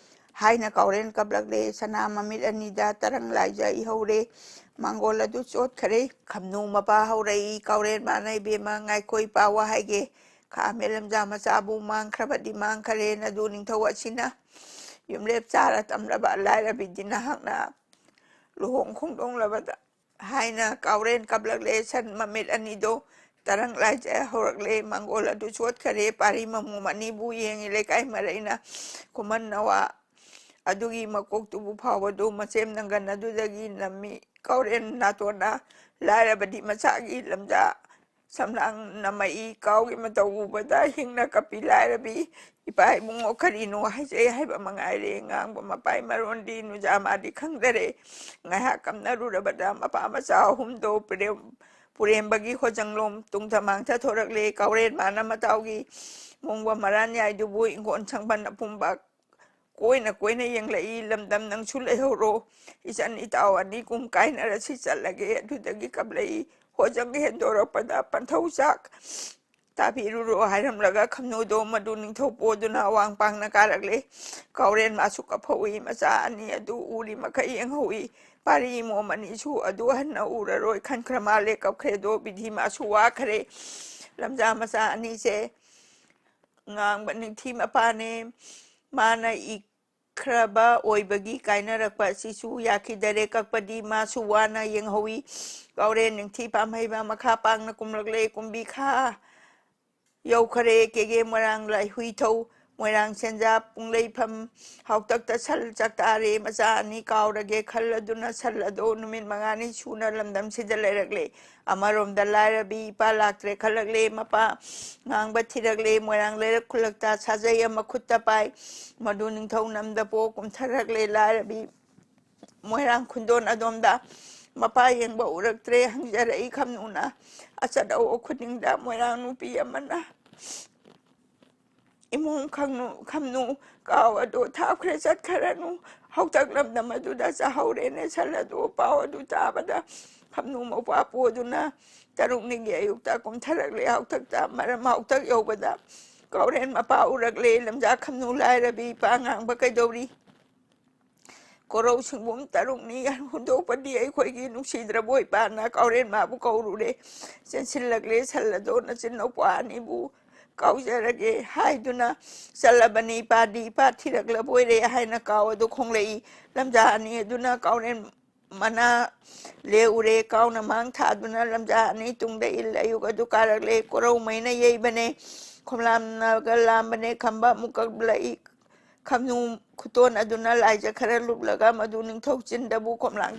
ꯍꯥꯏꯅ ꯀꯥꯎꯔꯦꯟ ꯀꯞꯂꯛꯂꯦ꯫ ꯁꯅꯥ ꯃꯃꯤꯠ ꯑꯅꯤꯗ ꯇꯔꯪ ꯂꯥꯏꯖ ꯏꯍꯧꯔꯦ꯫ ꯃꯥꯡꯒꯣꯜ ꯑꯗꯨ ꯆꯣꯠꯈꯔꯦ꯫ ꯈꯝꯅꯨ ꯃꯄꯥ ꯍꯧꯔꯛꯏ꯫ ꯀꯥꯎꯔꯦꯟ ꯃꯥꯅ, "ꯏꯕꯦꯝꯃ, ꯉꯥꯏꯈꯣ, ꯏꯄꯥ ꯋꯥ ꯍꯥꯏꯒꯦ꯫ ꯈꯥꯃꯦꯟ ꯂꯝꯖꯥ ꯃꯆꯥꯕꯨ ꯃꯥꯡꯈ꯭ꯔꯕꯗꯤ ꯃꯥꯡꯈꯔꯦ, ꯅꯗꯨ ꯅꯤꯡꯊꯧ ꯑꯁꯤꯅ ꯌꯨꯝꯂꯦꯞ ꯆꯥꯔ ꯇꯝꯂꯕ ꯂꯥꯏꯔꯕꯤꯗꯤ ꯅꯍꯥꯛꯅ ꯂꯨꯍꯣꯡ ꯈꯣꯡꯗꯣꯡꯂꯕꯗ" ꯍꯥꯏꯅ ꯀꯥꯎꯔꯦꯟ ꯀꯞꯂꯛꯂꯦ꯫ ꯁꯟ ꯃꯃꯤꯠ ꯑꯅꯤꯗꯣ ꯇꯔꯪ ꯂꯥꯏꯖ ꯍꯧꯔꯛꯂꯦ꯫ ꯃꯪꯒꯣꯜ ꯑꯗꯨ ꯆꯣꯠꯈꯔꯦ꯫ ꯄꯥꯔꯤ ꯃꯃꯣꯝ ꯑꯅꯤꯕꯨ ꯌꯦꯡꯉꯤ꯫ ꯂꯩꯀꯥꯏ ꯃꯔꯩꯅ ꯈꯨꯃꯟ ꯅꯋꯥ ꯑꯗꯨꯒꯤ ꯃꯀꯣꯛꯇꯨꯕꯨ ꯐꯥꯎꯕꯗꯨ ꯃꯆꯦꯝ ꯅꯪꯒꯟ ꯑꯗꯨꯗꯒꯤ ꯅꯝꯃꯤ꯫ ꯀꯥꯎꯔꯦꯟ ꯅꯥꯇꯣꯟꯅ ꯂꯥꯏꯔꯕꯗꯤ ꯃꯆꯥꯒꯤ ꯂꯝꯖꯥ ꯁꯝꯂꯥꯡ ꯅꯝꯃꯛꯏ꯫ ꯀꯥꯎꯒꯤ ꯃꯇꯧ ꯎꯕꯗ ꯍꯤꯡꯅ ꯀꯞꯄꯤ ꯂꯥꯏꯔꯕꯤ, "ꯏꯄꯥ ꯏꯕꯨꯡꯉꯣ, ꯀꯔꯤꯅꯣ ꯍꯥꯏꯖꯩ ꯍꯥꯏꯕ ꯃꯉꯥꯏꯔꯦ꯫ ꯉꯥꯡꯕ ꯃꯄꯥꯏ ꯃꯔꯣꯟꯗꯤ ꯅꯨꯖꯥ ꯃꯥꯗꯤ ꯈꯪꯗꯔꯦ"꯫ ꯉꯥꯏꯍꯥꯛ ꯀꯞꯅꯔꯨꯔꯕꯗ ꯃꯄꯥ ꯃꯆꯥ ꯑꯍꯨꯝꯗꯣ ꯄꯨꯔꯦꯝ-, ꯄꯨꯔꯦꯝꯕꯒꯤ ꯍꯣꯖꯪꯂꯣꯝ ꯇꯨꯡꯊ ꯃꯥꯡꯊ ꯊꯣꯔꯛꯂꯦ꯫ ꯀꯥꯎꯔꯦꯟ ꯃꯥꯅ ꯃꯇꯥꯎꯒꯤ ꯃꯣꯡꯕ ꯃꯔꯥꯟ ꯌꯥꯏꯗꯨꯕꯨ ꯏꯪꯈꯣꯜ ꯁꯪꯕꯟ ꯑꯄꯨꯝꯕ ꯀꯣꯏꯅ ꯀꯣꯏꯅ ꯌꯦꯡꯂꯛꯏ꯫ "ꯂꯝꯗꯝ, ꯅꯪꯁꯨ ꯂꯩꯍꯧꯔꯣ꯫ ꯏꯆꯟ ꯏꯇꯥꯎ ꯑꯅꯤ ꯀꯨꯝ ꯀꯥꯏꯅꯔꯁꯤ, ꯆꯠꯂꯒꯦ"꯫ ꯑꯗꯨꯗꯒꯤ ꯀꯞꯂꯛꯏ꯫ ꯍꯣꯖꯪ ꯍꯦꯟꯗꯣꯔꯛꯄꯗ "ꯄꯟꯊꯧ ꯆꯥꯛ ꯇꯥꯕꯤꯔꯨꯔꯣ" ꯍꯥꯏꯔꯝꯂꯒ ꯈꯝꯅꯨꯗꯣ ꯃꯗꯨ ꯅꯤꯡꯊꯧ ꯄꯣꯗꯨꯅ ꯑꯋꯥꯡ ꯄꯥꯡꯅ ꯀꯥꯔꯛꯂꯦ꯫ ꯀꯥꯎꯔꯦꯟ ꯃꯥꯁꯨ ꯀꯞꯐꯧꯏ꯫ ꯃꯆꯥ ꯑꯅꯤ ꯑꯗꯨ ꯎꯔꯤ ꯃꯈꯩ ꯌꯦꯡꯍꯧꯏ꯫ ꯄꯥꯔꯤ ꯃꯣꯝ ꯑꯅꯤꯁꯨ ꯑꯗꯨ ꯍꯟꯅ ꯎꯔꯔꯣꯏ ꯈꯟꯈ꯭ꯔ ꯃꯥꯜꯂꯦ꯫ ꯀꯞꯈ꯭ꯔꯦꯗꯣ ꯕꯤꯙꯤ ꯃꯥꯁꯨ ꯋꯥꯈ꯭ꯔꯦ꯫ ꯂꯝꯖꯥ ꯃꯆꯥ ꯑꯅꯤꯁꯦ ꯉꯥꯡꯕ ꯅꯤꯡꯊꯤ ꯃꯄꯥꯅꯦ꯫ ꯃꯥꯅ ꯏ ꯈ꯭ꯔꯕ ꯑꯣꯏꯕꯒꯤ ꯀꯥꯏꯅꯔꯛꯄ ꯑꯁꯤꯁꯨ ꯌꯥꯈꯤꯗꯔꯦ꯫ ꯀꯛꯄꯗꯤ ꯃꯥꯁꯨ ꯋꯥꯅ ꯌꯦꯡꯍꯧꯏ꯫ ꯀꯥꯎꯔꯦꯟ ꯅꯤꯡꯊꯤ ꯄꯥꯝꯍꯩꯕ ꯃꯈꯥ ꯄꯥꯡꯅ ꯀꯨꯝꯂꯛꯂꯦ꯫ ꯀꯨꯝꯕꯤ ꯈꯥ ꯌꯧꯈꯔꯦ꯫ ꯀꯦꯒꯦ ꯃꯣꯏꯔꯥꯡ ꯂꯥꯏꯍꯨꯏꯊꯧ, ꯃꯣꯏꯔꯥꯡ ꯁꯦꯟꯖꯥ ꯄꯨꯡꯂꯩꯐꯝ ꯍꯥꯎꯇꯛꯇ ꯁꯜ ꯆꯥꯛꯇꯥꯔꯦ꯫ ꯃꯆꯥ ꯑꯅꯤ ꯀꯥꯎꯔꯒꯦ ꯈꯜꯂꯗꯨꯅ ꯁꯜ ꯑꯗꯣ ꯅꯨꯃꯤꯠ ꯃꯉꯥꯅꯤ ꯁꯨꯅ ꯂꯝꯗꯝꯁꯤꯗ ꯂꯩꯔꯛꯂꯦ꯫ ꯑꯃꯔꯣꯝꯗ ꯂꯥꯏꯔꯕꯤ ꯏꯄꯥ ꯂꯥꯛꯇ꯭ꯔꯦ ꯈꯜꯂꯛꯂꯦ꯫ ꯃꯄꯥ ꯉꯥꯡꯕ ꯊꯤꯔꯛꯂꯦ꯫ ꯃꯣꯏꯔꯥꯡ ꯂꯩꯔꯛ ꯈꯨꯜꯂꯛꯇ ꯁꯥꯖꯩ ꯑꯃ ꯈꯨꯠꯇ ꯄꯥꯏ꯫ ꯃꯗꯨ ꯅꯤꯡꯊꯧ ꯅꯝꯗ ꯄꯣꯛ ꯀꯨꯝꯊꯔꯛꯂꯦ꯫ ꯂꯥꯏꯔꯕꯤ ꯃꯣꯏꯔꯥꯡ ꯈꯨꯟꯗꯣꯟ ꯑꯗꯣꯝꯗ ꯃꯄꯥ ꯌꯦꯡꯕ ꯎꯔꯛꯇ꯭ꯔꯦ ꯍꯪꯖꯔꯛꯏ ꯈꯝꯅꯨꯅ꯫ ꯑꯆꯠ ꯑꯋꯣꯛ ꯈꯨꯗꯤꯡꯗ ꯃꯣꯏꯔꯥꯡ ꯅꯨꯄꯤ ꯑꯃꯅ ꯏꯃꯣꯝ ꯈꯪꯅꯨ ꯈꯝꯅꯨ ꯀꯥꯎ ꯑꯗꯨ ꯊꯥꯞꯈ꯭ꯔꯦ ꯆꯠꯈ꯭ꯔꯅꯨ꯫ ꯍꯧꯇꯛ ꯂꯝꯗꯝ ꯑꯗꯨꯗ ꯆꯥꯍꯧꯔꯦꯅꯦ ꯁꯟ ꯑꯗꯨ꯫ ꯄꯥꯎ ꯑꯗꯨ ꯇꯥꯕꯗ ꯈꯝꯅꯨ ꯃꯧꯄ꯭ꯋꯥ ꯄꯨꯗꯨꯅ ꯇꯔꯨꯛꯅꯤꯒꯤ ꯑꯌꯨꯛꯇ ꯀꯨꯝꯊꯔꯛꯂꯦ ꯍꯧꯇꯛꯇ꯫ ꯃꯔꯝ ꯍꯧꯇꯛ ꯌꯧꯕꯗ ꯀꯥꯎꯔꯦꯟ ꯃꯄꯥ ꯎꯔꯛꯂꯦ꯫ "ꯂꯝꯖꯥ ꯈꯝꯅꯨ ꯂꯥꯏꯔꯕꯤ ꯏꯄꯥ ꯉꯥꯡꯕ ꯀꯩꯗꯧꯔꯤ? ꯀꯣꯔꯧ ꯁꯤꯡꯕꯨꯝ ꯇꯔꯨꯛꯅꯤ ꯍꯨꯟꯗꯣꯛꯄꯗꯤ ꯑꯩꯈꯣꯏꯒꯤ ꯅꯨꯡꯁꯤꯗ꯭ꯔꯕꯣ ꯏꯄꯥꯅ?" ꯀꯥꯎꯔꯦꯟ ꯃꯥꯕꯨ ꯀꯧꯔꯨꯔꯦ꯫ "ꯆꯦꯟꯁꯤꯜꯂꯛꯂꯦ ꯁꯟ ꯑꯗꯣ ꯅꯆꯤꯟ ꯅꯧꯄ꯭ꯋꯥ ꯑꯅꯤꯕꯨ ꯀꯥꯎꯖꯔꯒꯦ" ꯍꯥꯏꯗꯨꯅ ꯆꯠꯂꯕꯅꯤ꯫ ꯏꯄꯥꯗꯤ ꯏꯄꯥ ꯊꯤꯔꯛꯂꯕ ꯑꯣꯏꯔꯦ ꯍꯥꯏꯅ ꯀꯥꯎ ꯑꯗꯨ ꯈꯣꯡꯂꯛꯏ꯫ ꯂꯝꯖꯥ ꯑꯅꯤ ꯑꯗꯨꯅ ꯀꯥꯎꯔꯦꯟ ꯃꯅꯥ ꯂꯦꯛꯎꯔꯦ꯫ ꯀꯥꯎꯅ ꯃꯥꯡ ꯊꯥꯗꯨꯅ ꯂꯝꯖꯥ ꯑꯅꯤ ꯇꯨꯡꯗ ꯏꯜ ꯑꯌꯨꯛ ꯑꯗꯨ ꯀꯥꯔꯛꯂꯦ꯫ ꯀꯣꯔꯧ ꯃꯩꯅ ꯌꯩꯕꯅꯦ꯫ ꯈꯣꯝꯂꯥꯝꯅꯒ ꯂꯥꯝꯕꯅꯦ꯫ ꯈꯝꯕ ꯑꯃꯨꯛ ꯀꯛꯂꯛꯏ꯫ ꯈꯝꯅꯨ ꯈꯨꯇꯣꯟ ꯑꯗꯨꯅ ꯂꯥꯏꯖ ꯈꯔ ꯂꯨꯞꯂꯒ ꯃꯗꯨ ꯅꯤꯡꯊꯧ ꯆꯤꯟꯗꯕꯨ ꯈꯣꯝꯂꯥꯡ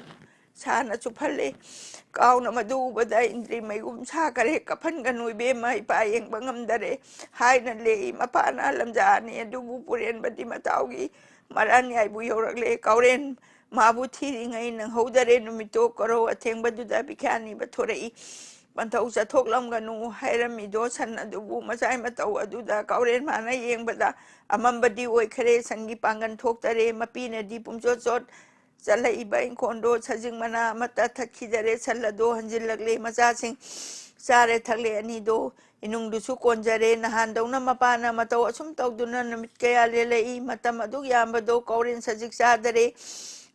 ꯁꯥꯅ ꯆꯨꯞꯍꯜꯂꯦ꯫ ꯀꯥꯎꯅ ꯃꯗꯨ ꯎꯕꯗ ꯏꯟꯗ꯭ꯔꯤ ꯃꯩꯒꯨꯝ ꯁꯥꯈꯔꯦ꯫ "ꯀꯞꯍꯟꯒꯅꯨ ꯏꯕꯦꯝꯃ, ꯏꯄꯥ ꯌꯦꯡꯕ ꯉꯝꯗꯔꯦ" ꯍꯥꯏꯅ ꯂꯦꯛꯏ꯫ ꯃꯄꯥꯅ ꯂꯝꯖꯥ ꯑꯅꯤ ꯑꯗꯨꯕꯨ ꯄꯨꯔꯦꯟꯕꯗꯤ ꯃꯇꯥꯎꯒꯤ ꯃꯔꯥꯟꯌꯥꯏꯕꯨ ꯌꯧꯔꯛꯂꯦ꯫ ꯀꯥꯎꯔꯦꯟ ꯃꯥꯕꯨ ꯊꯤꯔꯤꯉꯩ ꯅꯪꯍꯧꯗꯔꯦ꯫ ꯅꯨꯃꯤꯠꯇꯣ ꯀꯣꯔꯧ ꯑꯊꯦꯡꯕꯗꯨꯗ ꯕꯤꯈ꯭ꯌꯥꯅꯤꯕ ꯊꯣꯔꯛꯏ꯫ "ꯄꯟꯊꯧ ꯆꯠꯊꯣꯛꯂꯝꯒꯅꯨ" ꯍꯥꯏꯔꯝꯃꯤꯗꯣ ꯁꯟ ꯑꯗꯨꯕꯨ ꯃꯆꯥꯏ ꯃꯇꯧ ꯑꯗꯨꯗ ꯀꯥꯎꯔꯦꯟ ꯃꯥꯅ ꯌꯦꯡꯕꯗ ꯑꯃꯝꯕꯗꯤ ꯑꯣꯏꯈꯔꯦ꯫ ꯁꯟꯒꯤ ꯄꯥꯡꯒꯜ ꯊꯣꯛꯇꯔꯦ꯫ ꯃꯄꯤꯅꯗꯤ ꯄꯨꯝꯆꯣꯠ ꯆꯣꯠ ꯆꯠꯂꯛꯏꯕ ꯏꯪꯈꯣꯜꯗꯣ ꯁꯖꯤꯛ ꯃꯅꯥ ꯑꯃꯠꯇ ꯊꯠꯈꯤꯗꯔꯦ꯫ ꯁꯟ ꯑꯗꯣ ꯍꯟꯖꯤꯜꯂꯛꯂꯦ꯫ ꯃꯆꯥꯁꯤꯡ ꯆꯥꯔꯦ ꯊꯛꯂꯦ꯫ ꯑꯅꯤꯗꯣ ꯏꯅꯨꯡꯗꯨꯁꯨ ꯀꯣꯟꯖꯔꯦ꯫ ꯅꯍꯥꯟꯗꯧꯅ ꯃꯄꯥꯅ ꯃꯇꯧ ꯑꯁꯨꯝ ꯇꯧꯗꯨꯅ ꯅꯨꯃꯤꯠ ꯀꯌꯥ ꯂꯦꯜꯂꯛꯏ꯫ ꯃꯇꯝ ꯑꯗꯨꯛ ꯌꯥꯝꯕꯗꯣ ꯀꯥꯎꯔꯦꯟ ꯁꯖꯤꯛ ꯆꯥꯗꯔꯦ꯫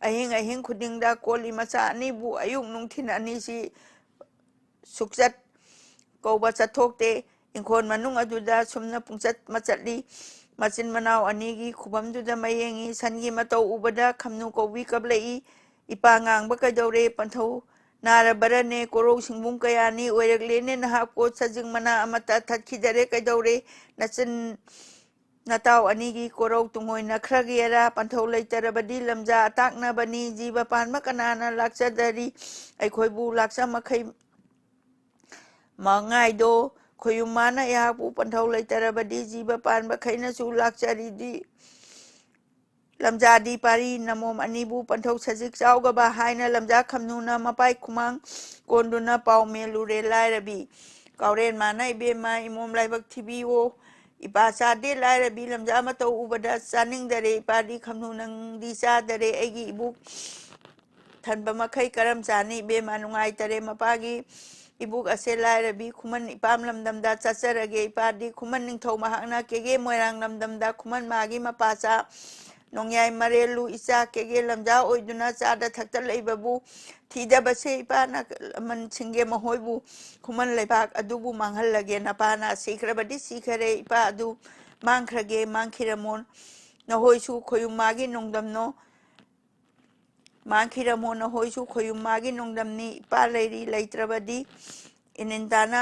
ꯑꯍꯤꯡ ꯑꯍꯤꯡ ꯈꯨꯗꯤꯡꯗ ꯀꯣꯜꯂꯤ꯫ ꯃꯆꯥ ꯑꯅꯤꯕꯨ ꯑꯌꯨꯛ ꯅꯨꯡꯊꯤꯜ ꯑꯅꯤꯁꯤ ꯁꯨꯛꯆꯠ ꯀꯧꯕ ꯆꯠꯊꯣꯛꯇꯦ꯫ ꯏꯪꯈꯣꯜ ꯃꯅꯨꯡ ꯑꯗꯨꯗ ꯁꯨꯝꯅ ꯄꯨꯡꯆꯠ ꯃꯆꯠꯂꯤ꯫ ꯃꯆꯤꯟ ꯃꯅꯥꯎ ꯑꯅꯤꯒꯤ ꯈꯨꯕꯝꯗꯨꯗ ꯃꯌꯦꯡꯉꯤ꯫ ꯁꯟꯒꯤ ꯃꯇꯧ ꯎꯕꯗ ꯈꯝꯅꯨ ꯀꯧꯕꯤ ꯀꯞꯂꯛꯏ꯫ "ꯏꯄꯥ ꯉꯥꯡꯕ ꯀꯩꯗꯧꯔꯦ? ꯄꯟꯊꯧ ꯅꯥꯔꯕꯔꯅꯦ? ꯀꯣꯔꯧ ꯁꯤꯡꯕꯨꯝ ꯀꯌꯥꯅꯤ ꯑꯣꯏꯔꯛꯂꯦꯅꯦ ꯅꯍꯥꯛꯄꯨ? ꯁꯖꯤꯛ ꯃꯅꯥ ꯑꯃꯠꯇ ꯊꯠꯈꯤꯗꯔꯦ ꯀꯩꯗꯧꯔꯦ? ꯅꯆꯤꯟ ꯅꯇꯥꯎ ꯑꯅꯤꯒꯤ ꯀꯣꯔꯧ ꯇꯨꯡꯑꯣꯏꯅꯈ꯭ꯔꯒꯦꯔꯥ? ꯄꯟꯊꯧ ꯂꯩꯇꯔꯕꯗꯤ ꯂꯝꯖꯥ ꯑꯇꯥꯛꯅꯕꯅꯤ꯫ ꯖꯤꯕ ꯄꯥꯟꯕ ꯀꯅꯥꯅ ꯂꯥꯛꯆꯗꯔꯤ? ꯑꯩꯈꯣꯏꯕꯨ ꯂꯥꯛꯆ ꯃꯈꯩ ꯃꯉꯥꯏꯗꯣ ꯈꯣꯌꯨꯝ ꯃꯥꯅ ꯑꯩꯍꯥꯛꯄꯨ ꯄꯟꯊꯧ ꯂꯩꯇꯔꯕꯗꯤ ꯖꯤꯕ ꯄꯥꯟꯕꯈꯩꯅꯁꯨ ꯂꯥꯛꯆꯔꯤꯗꯤ ꯂꯝꯖꯥꯗꯤ ꯄꯥꯔꯤ ꯅꯃꯣꯝ ꯑꯅꯤꯕꯨ ꯄꯟꯊꯧ ꯁꯖꯤꯛ ꯆꯥꯎꯒꯕ" ꯍꯥꯏꯅ ꯂꯝꯖꯥ ꯈꯝꯅꯨꯅ ꯃꯄꯥꯏ ꯈꯨꯃꯥꯡ ꯀꯣꯟꯗꯨꯅ ꯄꯥꯎ ꯃꯦꯜꯂꯨꯔꯦ ꯂꯥꯏꯔꯕꯤ꯫ ꯀꯥꯎꯔꯦꯟ ꯃꯥꯅ "ꯏꯕꯦꯝꯃ, ꯏꯃꯣꯝ ꯂꯥꯏꯕꯛ ꯊꯤꯕꯤꯌꯣ, ꯏꯄꯥ ꯆꯥꯗꯦ ꯂꯥꯏꯔꯕꯤ ꯂꯝꯖꯥ ꯃꯇꯧ ꯎꯕꯗ ꯆꯥꯅꯤꯡꯗꯔꯦ꯫ ꯏꯄꯥꯗꯤ ꯈꯝꯅꯨ ꯅꯪꯗꯤ ꯆꯥꯗꯔꯦ꯫ ꯑꯩꯒꯤ ꯏꯕꯨꯛ ꯊꯟꯕ ꯃꯈꯩ ꯀꯔꯝ ꯆꯥꯅꯤ? ꯏꯕꯦꯝꯃ ꯅꯨꯡꯉꯥꯏꯇꯔꯦ꯫ ꯃꯄꯥꯒꯤ ꯏꯕꯨꯛ ꯑꯁꯦ ꯂꯥꯏꯔꯕꯤ ꯈꯨꯃꯟ ꯏꯄꯥꯝ ꯂꯝꯗꯝꯗ ꯆꯠꯆꯔꯒꯦ꯫ ꯏꯄꯥꯗꯤ ꯈꯨꯃꯟ ꯅꯤꯡꯊꯧ ꯃꯍꯥꯛꯅ ꯀꯦꯒꯦ ꯃꯣꯏꯔꯥꯡ ꯂꯝꯗꯝꯗ ꯈꯨꯃꯟ ꯃꯥꯒꯤ ꯃꯄꯥꯆꯥ ꯅꯣꯡꯌꯥꯏ ꯃꯔꯦꯜꯂꯨ ꯏꯆꯥ ꯀꯦꯒꯦ ꯂꯝꯖꯥ ꯑꯣꯏꯗꯨꯅ ꯆꯥꯗ ꯊꯛꯇ ꯂꯩꯕꯕꯨ ꯊꯤꯗꯕꯁꯦ ꯏꯄꯥꯅ ꯂꯃꯟ ꯁꯤꯡꯒꯦ ꯃꯈꯣꯏꯕꯨ ꯈꯨꯃꯟ ꯂꯩꯕꯥꯛ ꯑꯗꯨꯕꯨ ꯃꯥꯡꯍꯜꯂꯒꯦ꯫ ꯅꯄꯥꯅ ꯁꯤꯈ꯭ꯔꯕꯗꯤ ꯁꯤꯈꯔꯦ, ꯏꯄꯥ ꯑꯗꯨ ꯃꯥꯡꯈ꯭ꯔꯒꯦ ꯃꯥꯡꯈꯤꯔꯝꯃꯣ꯫ ꯅꯈꯣꯏꯁꯨ ꯈꯣꯌꯨꯝ ꯃꯥꯒꯤ ꯅꯣꯡꯗꯝꯅꯣ꯫ ꯃꯥꯡꯈꯤꯔꯝꯃꯣ ꯅꯈꯣꯏꯁꯨ ꯈꯣꯌꯨꯝ ꯃꯥꯒꯤ ꯅꯣꯡꯗꯝꯅꯤ꯫ ꯏꯄꯥ ꯂꯩꯔꯤ ꯂꯩꯇ꯭ꯔꯕꯗꯤ ꯏꯅꯤꯟꯇꯥꯅ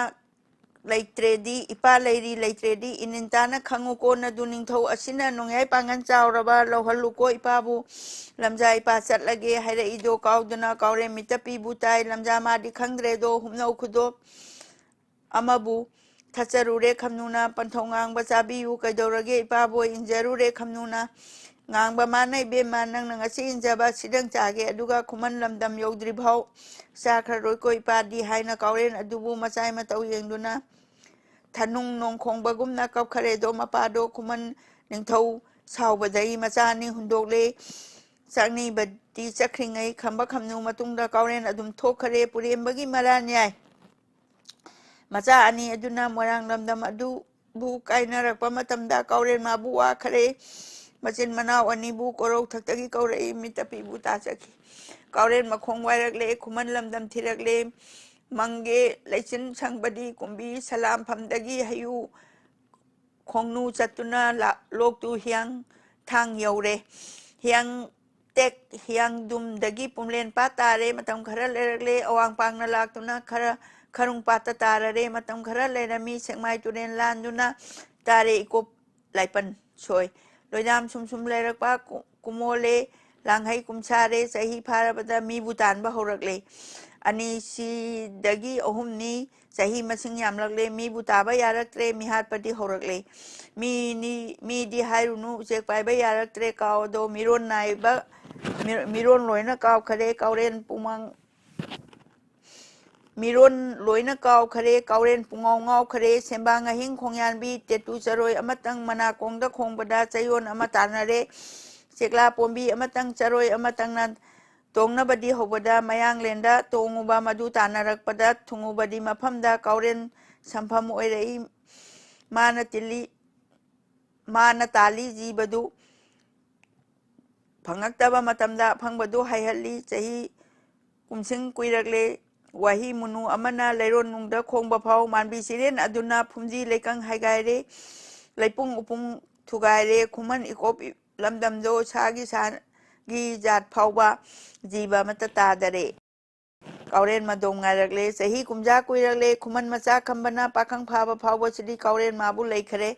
ꯂꯩꯇ꯭ꯔꯦꯗꯤ, ꯏꯄꯥ ꯂꯩꯔꯤ ꯂꯩꯇ꯭ꯔꯦꯗꯤ ꯏꯅꯤꯟꯇꯥꯅ ꯈꯪꯉꯨꯀꯣ꯫ ꯅꯗꯨ ꯅꯤꯡꯊꯧ ꯑꯁꯤꯅ ꯅꯣꯡꯌꯥꯏ ꯄꯥꯡꯒꯜ ꯆꯥꯎꯔꯕ ꯂꯧꯍꯜꯂꯨꯀꯣ ꯏꯄꯥꯕꯨ꯫ ꯂꯝꯖꯥ ꯏꯄꯥ ꯆꯠꯂꯒꯦ ꯍꯥꯏꯔꯛꯏꯗꯣ ꯀꯥꯎꯗꯅ ꯀꯥꯎꯔꯦꯟ ꯃꯤꯠꯇ ꯄꯤꯕꯨ ꯇꯥꯏ꯫ ꯂꯝꯖꯥ ꯃꯥꯗꯤ ꯈꯪꯗ꯭ꯔꯦꯗꯣ ꯍꯨꯞꯅꯧ ꯈꯨꯗꯣꯞ ꯑꯃꯕꯨ ꯊꯠꯆꯔꯨꯔꯦ ꯈꯝꯅꯨꯅ꯫ ꯄꯟꯊꯧ ꯉꯥꯡꯕ ꯆꯥꯕꯤꯌꯨ ꯀꯩꯗꯧꯔꯒꯦ ꯏꯄꯥꯕꯣꯏ ꯏꯟꯖꯔꯨꯔꯦ ꯈꯝꯅꯨꯅ꯫ ꯉꯥꯡꯕ ꯃꯥꯅ ꯏꯕꯦꯝꯃ ꯅꯪꯅ ꯉꯁꯤ ꯏꯟꯖꯕ ꯁꯤꯗꯪ ꯆꯥꯒꯦ, ꯑꯗꯨꯒ ꯈꯨꯃꯟ ꯂꯝꯗꯝ ꯌꯧꯗ꯭ꯔꯤꯐꯥꯎ ꯆꯥꯈ꯭ꯔꯔꯣꯏꯀꯣ ꯏꯄꯥꯗꯤ ꯍꯥꯏꯅ ꯀꯥꯎꯔꯦꯟ ꯑꯗꯨꯕꯨ ꯃꯆꯥꯏ ꯃꯇꯧ ꯌꯦꯡꯗꯨꯅ ꯊꯅꯨꯡ ꯅꯣꯡꯈꯣꯡꯕꯒꯨꯝꯅ ꯀꯞꯈꯔꯦꯗꯣ꯫ ꯃꯄꯥꯗꯣ ꯈꯨꯃꯟ ꯅꯤꯡꯊꯧ ꯁꯥꯎꯕꯗꯒꯤ ꯃꯆꯥ ꯑꯅꯤ ꯍꯨꯟꯗꯣꯛꯂꯦ꯫ ꯆꯥꯛꯅꯤꯕꯗꯤ ꯆꯠꯈ꯭ꯔꯤꯉꯩ ꯈꯝꯕ ꯈꯝꯅꯨ ꯃꯇꯨꯡꯗ ꯀꯥꯎꯔꯦꯟ ꯑꯗꯨꯝ ꯊꯣꯛꯈꯔꯦ꯫ ꯄꯨꯔꯦꯝꯕꯒꯤ ꯃꯔꯥꯟ ꯌꯥꯏ꯫ ꯃꯆꯥ ꯑꯅꯤ ꯑꯗꯨꯅ ꯃꯣꯏꯔꯥꯡ ꯂꯝꯗꯝ ꯑꯗꯨꯕꯨ ꯀꯥꯏꯅꯔꯛꯄ ꯃꯇꯝꯗ ꯀꯥꯎꯔꯦꯟ ꯃꯥꯕꯨ ꯋꯥꯈꯔꯦ꯫ ꯃꯆꯤꯟ ꯃꯅꯥꯎ ꯑꯅꯤꯕꯨ ꯀꯣꯔꯧꯊꯛꯇꯒꯤ ꯀꯧꯔꯛꯏ꯫ ꯃꯤꯠꯇ ꯄꯤꯕꯨ ꯇꯥꯖꯈꯤ꯫ ꯀꯥꯎꯔꯦꯟ ꯃꯈꯣꯡ ꯋꯥꯏꯔꯛꯂꯦ꯫ ꯈꯨꯃꯟ ꯂꯝꯗꯝ ꯊꯤꯔꯛꯂꯦ꯫ ꯃꯪꯒꯦ ꯂꯩꯆꯤꯟ ꯁꯪꯕꯗꯤ ꯀꯨꯝꯕꯤ ꯁꯂꯥꯝꯐꯝꯗꯒꯤ ꯍꯌꯨ ꯈꯣꯡꯅꯨ ꯆꯠꯇꯨꯅ ꯂꯥ-, ꯂꯣꯛꯇꯨ ꯍꯤꯌꯥꯡ ꯊꯥꯡ ꯌꯧꯔꯦ꯫ ꯍꯤꯌꯥꯡ ꯇꯦꯛ ꯍꯤꯌꯥꯡꯗꯨꯝꯗꯒꯤ ꯄꯨꯝꯂꯦꯟ ꯄꯥꯠ ꯇꯥꯔꯦ꯫ ꯃꯇꯝ ꯈꯔ ꯂꯩꯔꯛꯂꯦ꯫ ꯑꯋꯥꯡ ꯄꯥꯡꯅ ꯂꯥꯛꯇꯨꯅ ꯈꯔ ꯈꯔꯨꯡ ꯄꯥꯠꯇ ꯇꯥꯔꯔꯦ꯫ ꯃꯇꯝ ꯈꯔ ꯂꯩꯔꯝꯃꯤ꯫ ꯁꯦꯛꯃꯥꯏ ꯇꯨꯔꯦꯟ ꯂꯥꯟꯗꯨꯅ ꯇꯥꯔꯦ꯫ ꯏꯀꯣꯞ ꯂꯥꯏꯄꯟ ꯁꯣꯏ꯫ ꯂꯣꯏꯅꯥꯝ ꯁꯨꯝ ꯁꯨꯝ ꯂꯩꯔꯛꯄ ꯀꯨ-, ꯀꯨꯃꯣꯜꯂꯦ꯫ ꯂꯥꯡꯍꯩ ꯀꯨꯝꯁꯥꯔꯦ꯫ ꯆꯍꯤ ꯐꯥꯔꯕꯗ ꯃꯤꯕꯨ ꯇꯥꯟꯕ ꯍꯧꯔꯛꯂꯦ꯫ ꯑꯅꯤꯁꯤꯗꯒꯤ ꯑꯍꯨꯝꯅꯤ꯫ ꯆꯍꯤ ꯃꯁꯤꯡ ꯌꯥꯝꯂꯛꯂꯦ꯫ ꯃꯤꯕꯨ ꯇꯥꯕ ꯌꯥꯔꯛꯇ꯭ꯔꯦ꯫ ꯃꯤꯍꯥꯠꯄꯗꯤ ꯍꯧꯔꯛꯂꯦ꯫ ꯃꯤꯅꯤ, ꯃꯤꯗꯤ ꯍꯥꯏꯔꯨꯅꯨ, ꯎꯆꯦꯛ ꯄꯥꯏꯕ ꯌꯥꯔꯛꯇ꯭ꯔꯦ꯫ ꯀꯥꯎ ꯑꯗꯣ ꯃꯤꯔꯣꯟ ꯅꯥꯏꯕ, ꯃꯤ-, ꯃꯤꯔꯣꯟ ꯂꯣꯏꯅ ꯀꯥꯎꯈꯔꯦ꯫ ꯀꯥꯎꯔꯦꯟ ꯄꯨꯃꯥꯡ ꯃꯤꯔꯣꯟ ꯂꯣꯏꯅ ꯀꯥꯎꯈꯔꯦ꯫ ꯀꯥꯎꯔꯦꯟ ꯄꯨꯡꯉꯥꯎ ꯉꯥꯎꯈꯔꯦ꯫ ꯁꯦꯝꯕꯥꯡ ꯑꯍꯤꯡ ꯈꯣꯡꯌꯥꯟꯕꯤ ꯇꯦꯇꯨ ꯆꯔꯣꯏ ꯑꯃꯇꯪ ꯃꯅꯥꯀꯣꯡꯗ ꯈꯣꯡꯕꯗ ꯆꯌꯣꯜ ꯑꯃ ꯇꯥꯟꯅꯔꯦ꯫ ꯆꯦꯛꯂꯥ ꯄꯣꯝꯕꯤ ꯑꯃꯇꯪ ꯆꯔꯣꯏ ꯑꯃꯇꯪꯅ ꯇꯣꯡꯅꯕꯗꯤ ꯍꯧꯕꯗ ꯃꯌꯥꯡꯂꯦꯟꯗ ꯇꯣꯡꯉꯨꯕ ꯃꯗꯨ ꯇꯥꯟꯅꯔꯛꯄꯗ ꯊꯨꯡꯉꯨꯕꯗꯤ ꯃꯐꯝꯗ ꯀꯥꯎꯔꯦꯟ ꯁꯝꯐꯝ ꯑꯣꯏꯔꯛꯏ꯫ ꯃꯥꯅ ꯇꯤꯜꯂꯤ ꯃꯥꯅ ꯇꯥꯜꯂꯤ ꯖꯤꯕꯗꯨ ꯐꯪꯉꯛꯇꯕ ꯃꯇꯝꯗ ꯑꯐꯪꯕꯗꯨ ꯍꯥꯏꯍꯜꯂꯤ꯫ ꯆꯍꯤ ꯀꯨꯝꯁꯤꯡ ꯀꯨꯏꯔꯛꯂꯦ꯫ ꯋꯥꯍꯤ ꯃꯨꯅꯨ ꯑꯃꯅ ꯂꯩꯔꯣꯟꯅꯨꯡꯗ ꯈꯣꯡꯕ ꯐꯥꯎ ꯃꯥꯟꯕꯤ ꯆꯤꯔꯦꯟ ꯑꯗꯨꯅ ꯐꯨꯝꯖꯤ ꯂꯩꯀꯪ ꯍꯥꯏꯒꯥꯏꯔꯦ꯫ ꯂꯩꯄꯨꯡ ꯎꯄꯨꯡ ꯊꯨꯒꯥꯏꯔꯦ꯫ ꯈꯨꯃꯟ ꯏꯀꯣꯞ ꯂꯝꯗꯝꯗꯣ ꯁꯥꯒꯤ ꯁꯥꯒꯤ ꯖꯥꯠ ꯐꯥꯎꯕ ꯖꯤꯕ ꯑꯃꯠꯇ ꯇꯥꯗꯔꯦ꯫ ꯀꯥꯎꯔꯦꯟ ꯃꯗꯣꯝ ꯉꯥꯏꯔꯛꯂꯦ꯫ ꯆꯍꯤ ꯀꯨꯝꯖꯥ ꯀꯨꯏꯔꯛꯂꯦ꯫ ꯈꯨꯃꯟ ꯃꯆꯥ ꯈꯝꯕꯅ ꯄꯥꯈꯪ ꯐꯥꯕ ꯐꯥꯎꯕꯁꯤꯗꯤ ꯀꯥꯎꯔꯦꯟ ꯃꯥꯕꯨ ꯂꯩꯈꯔꯦ꯫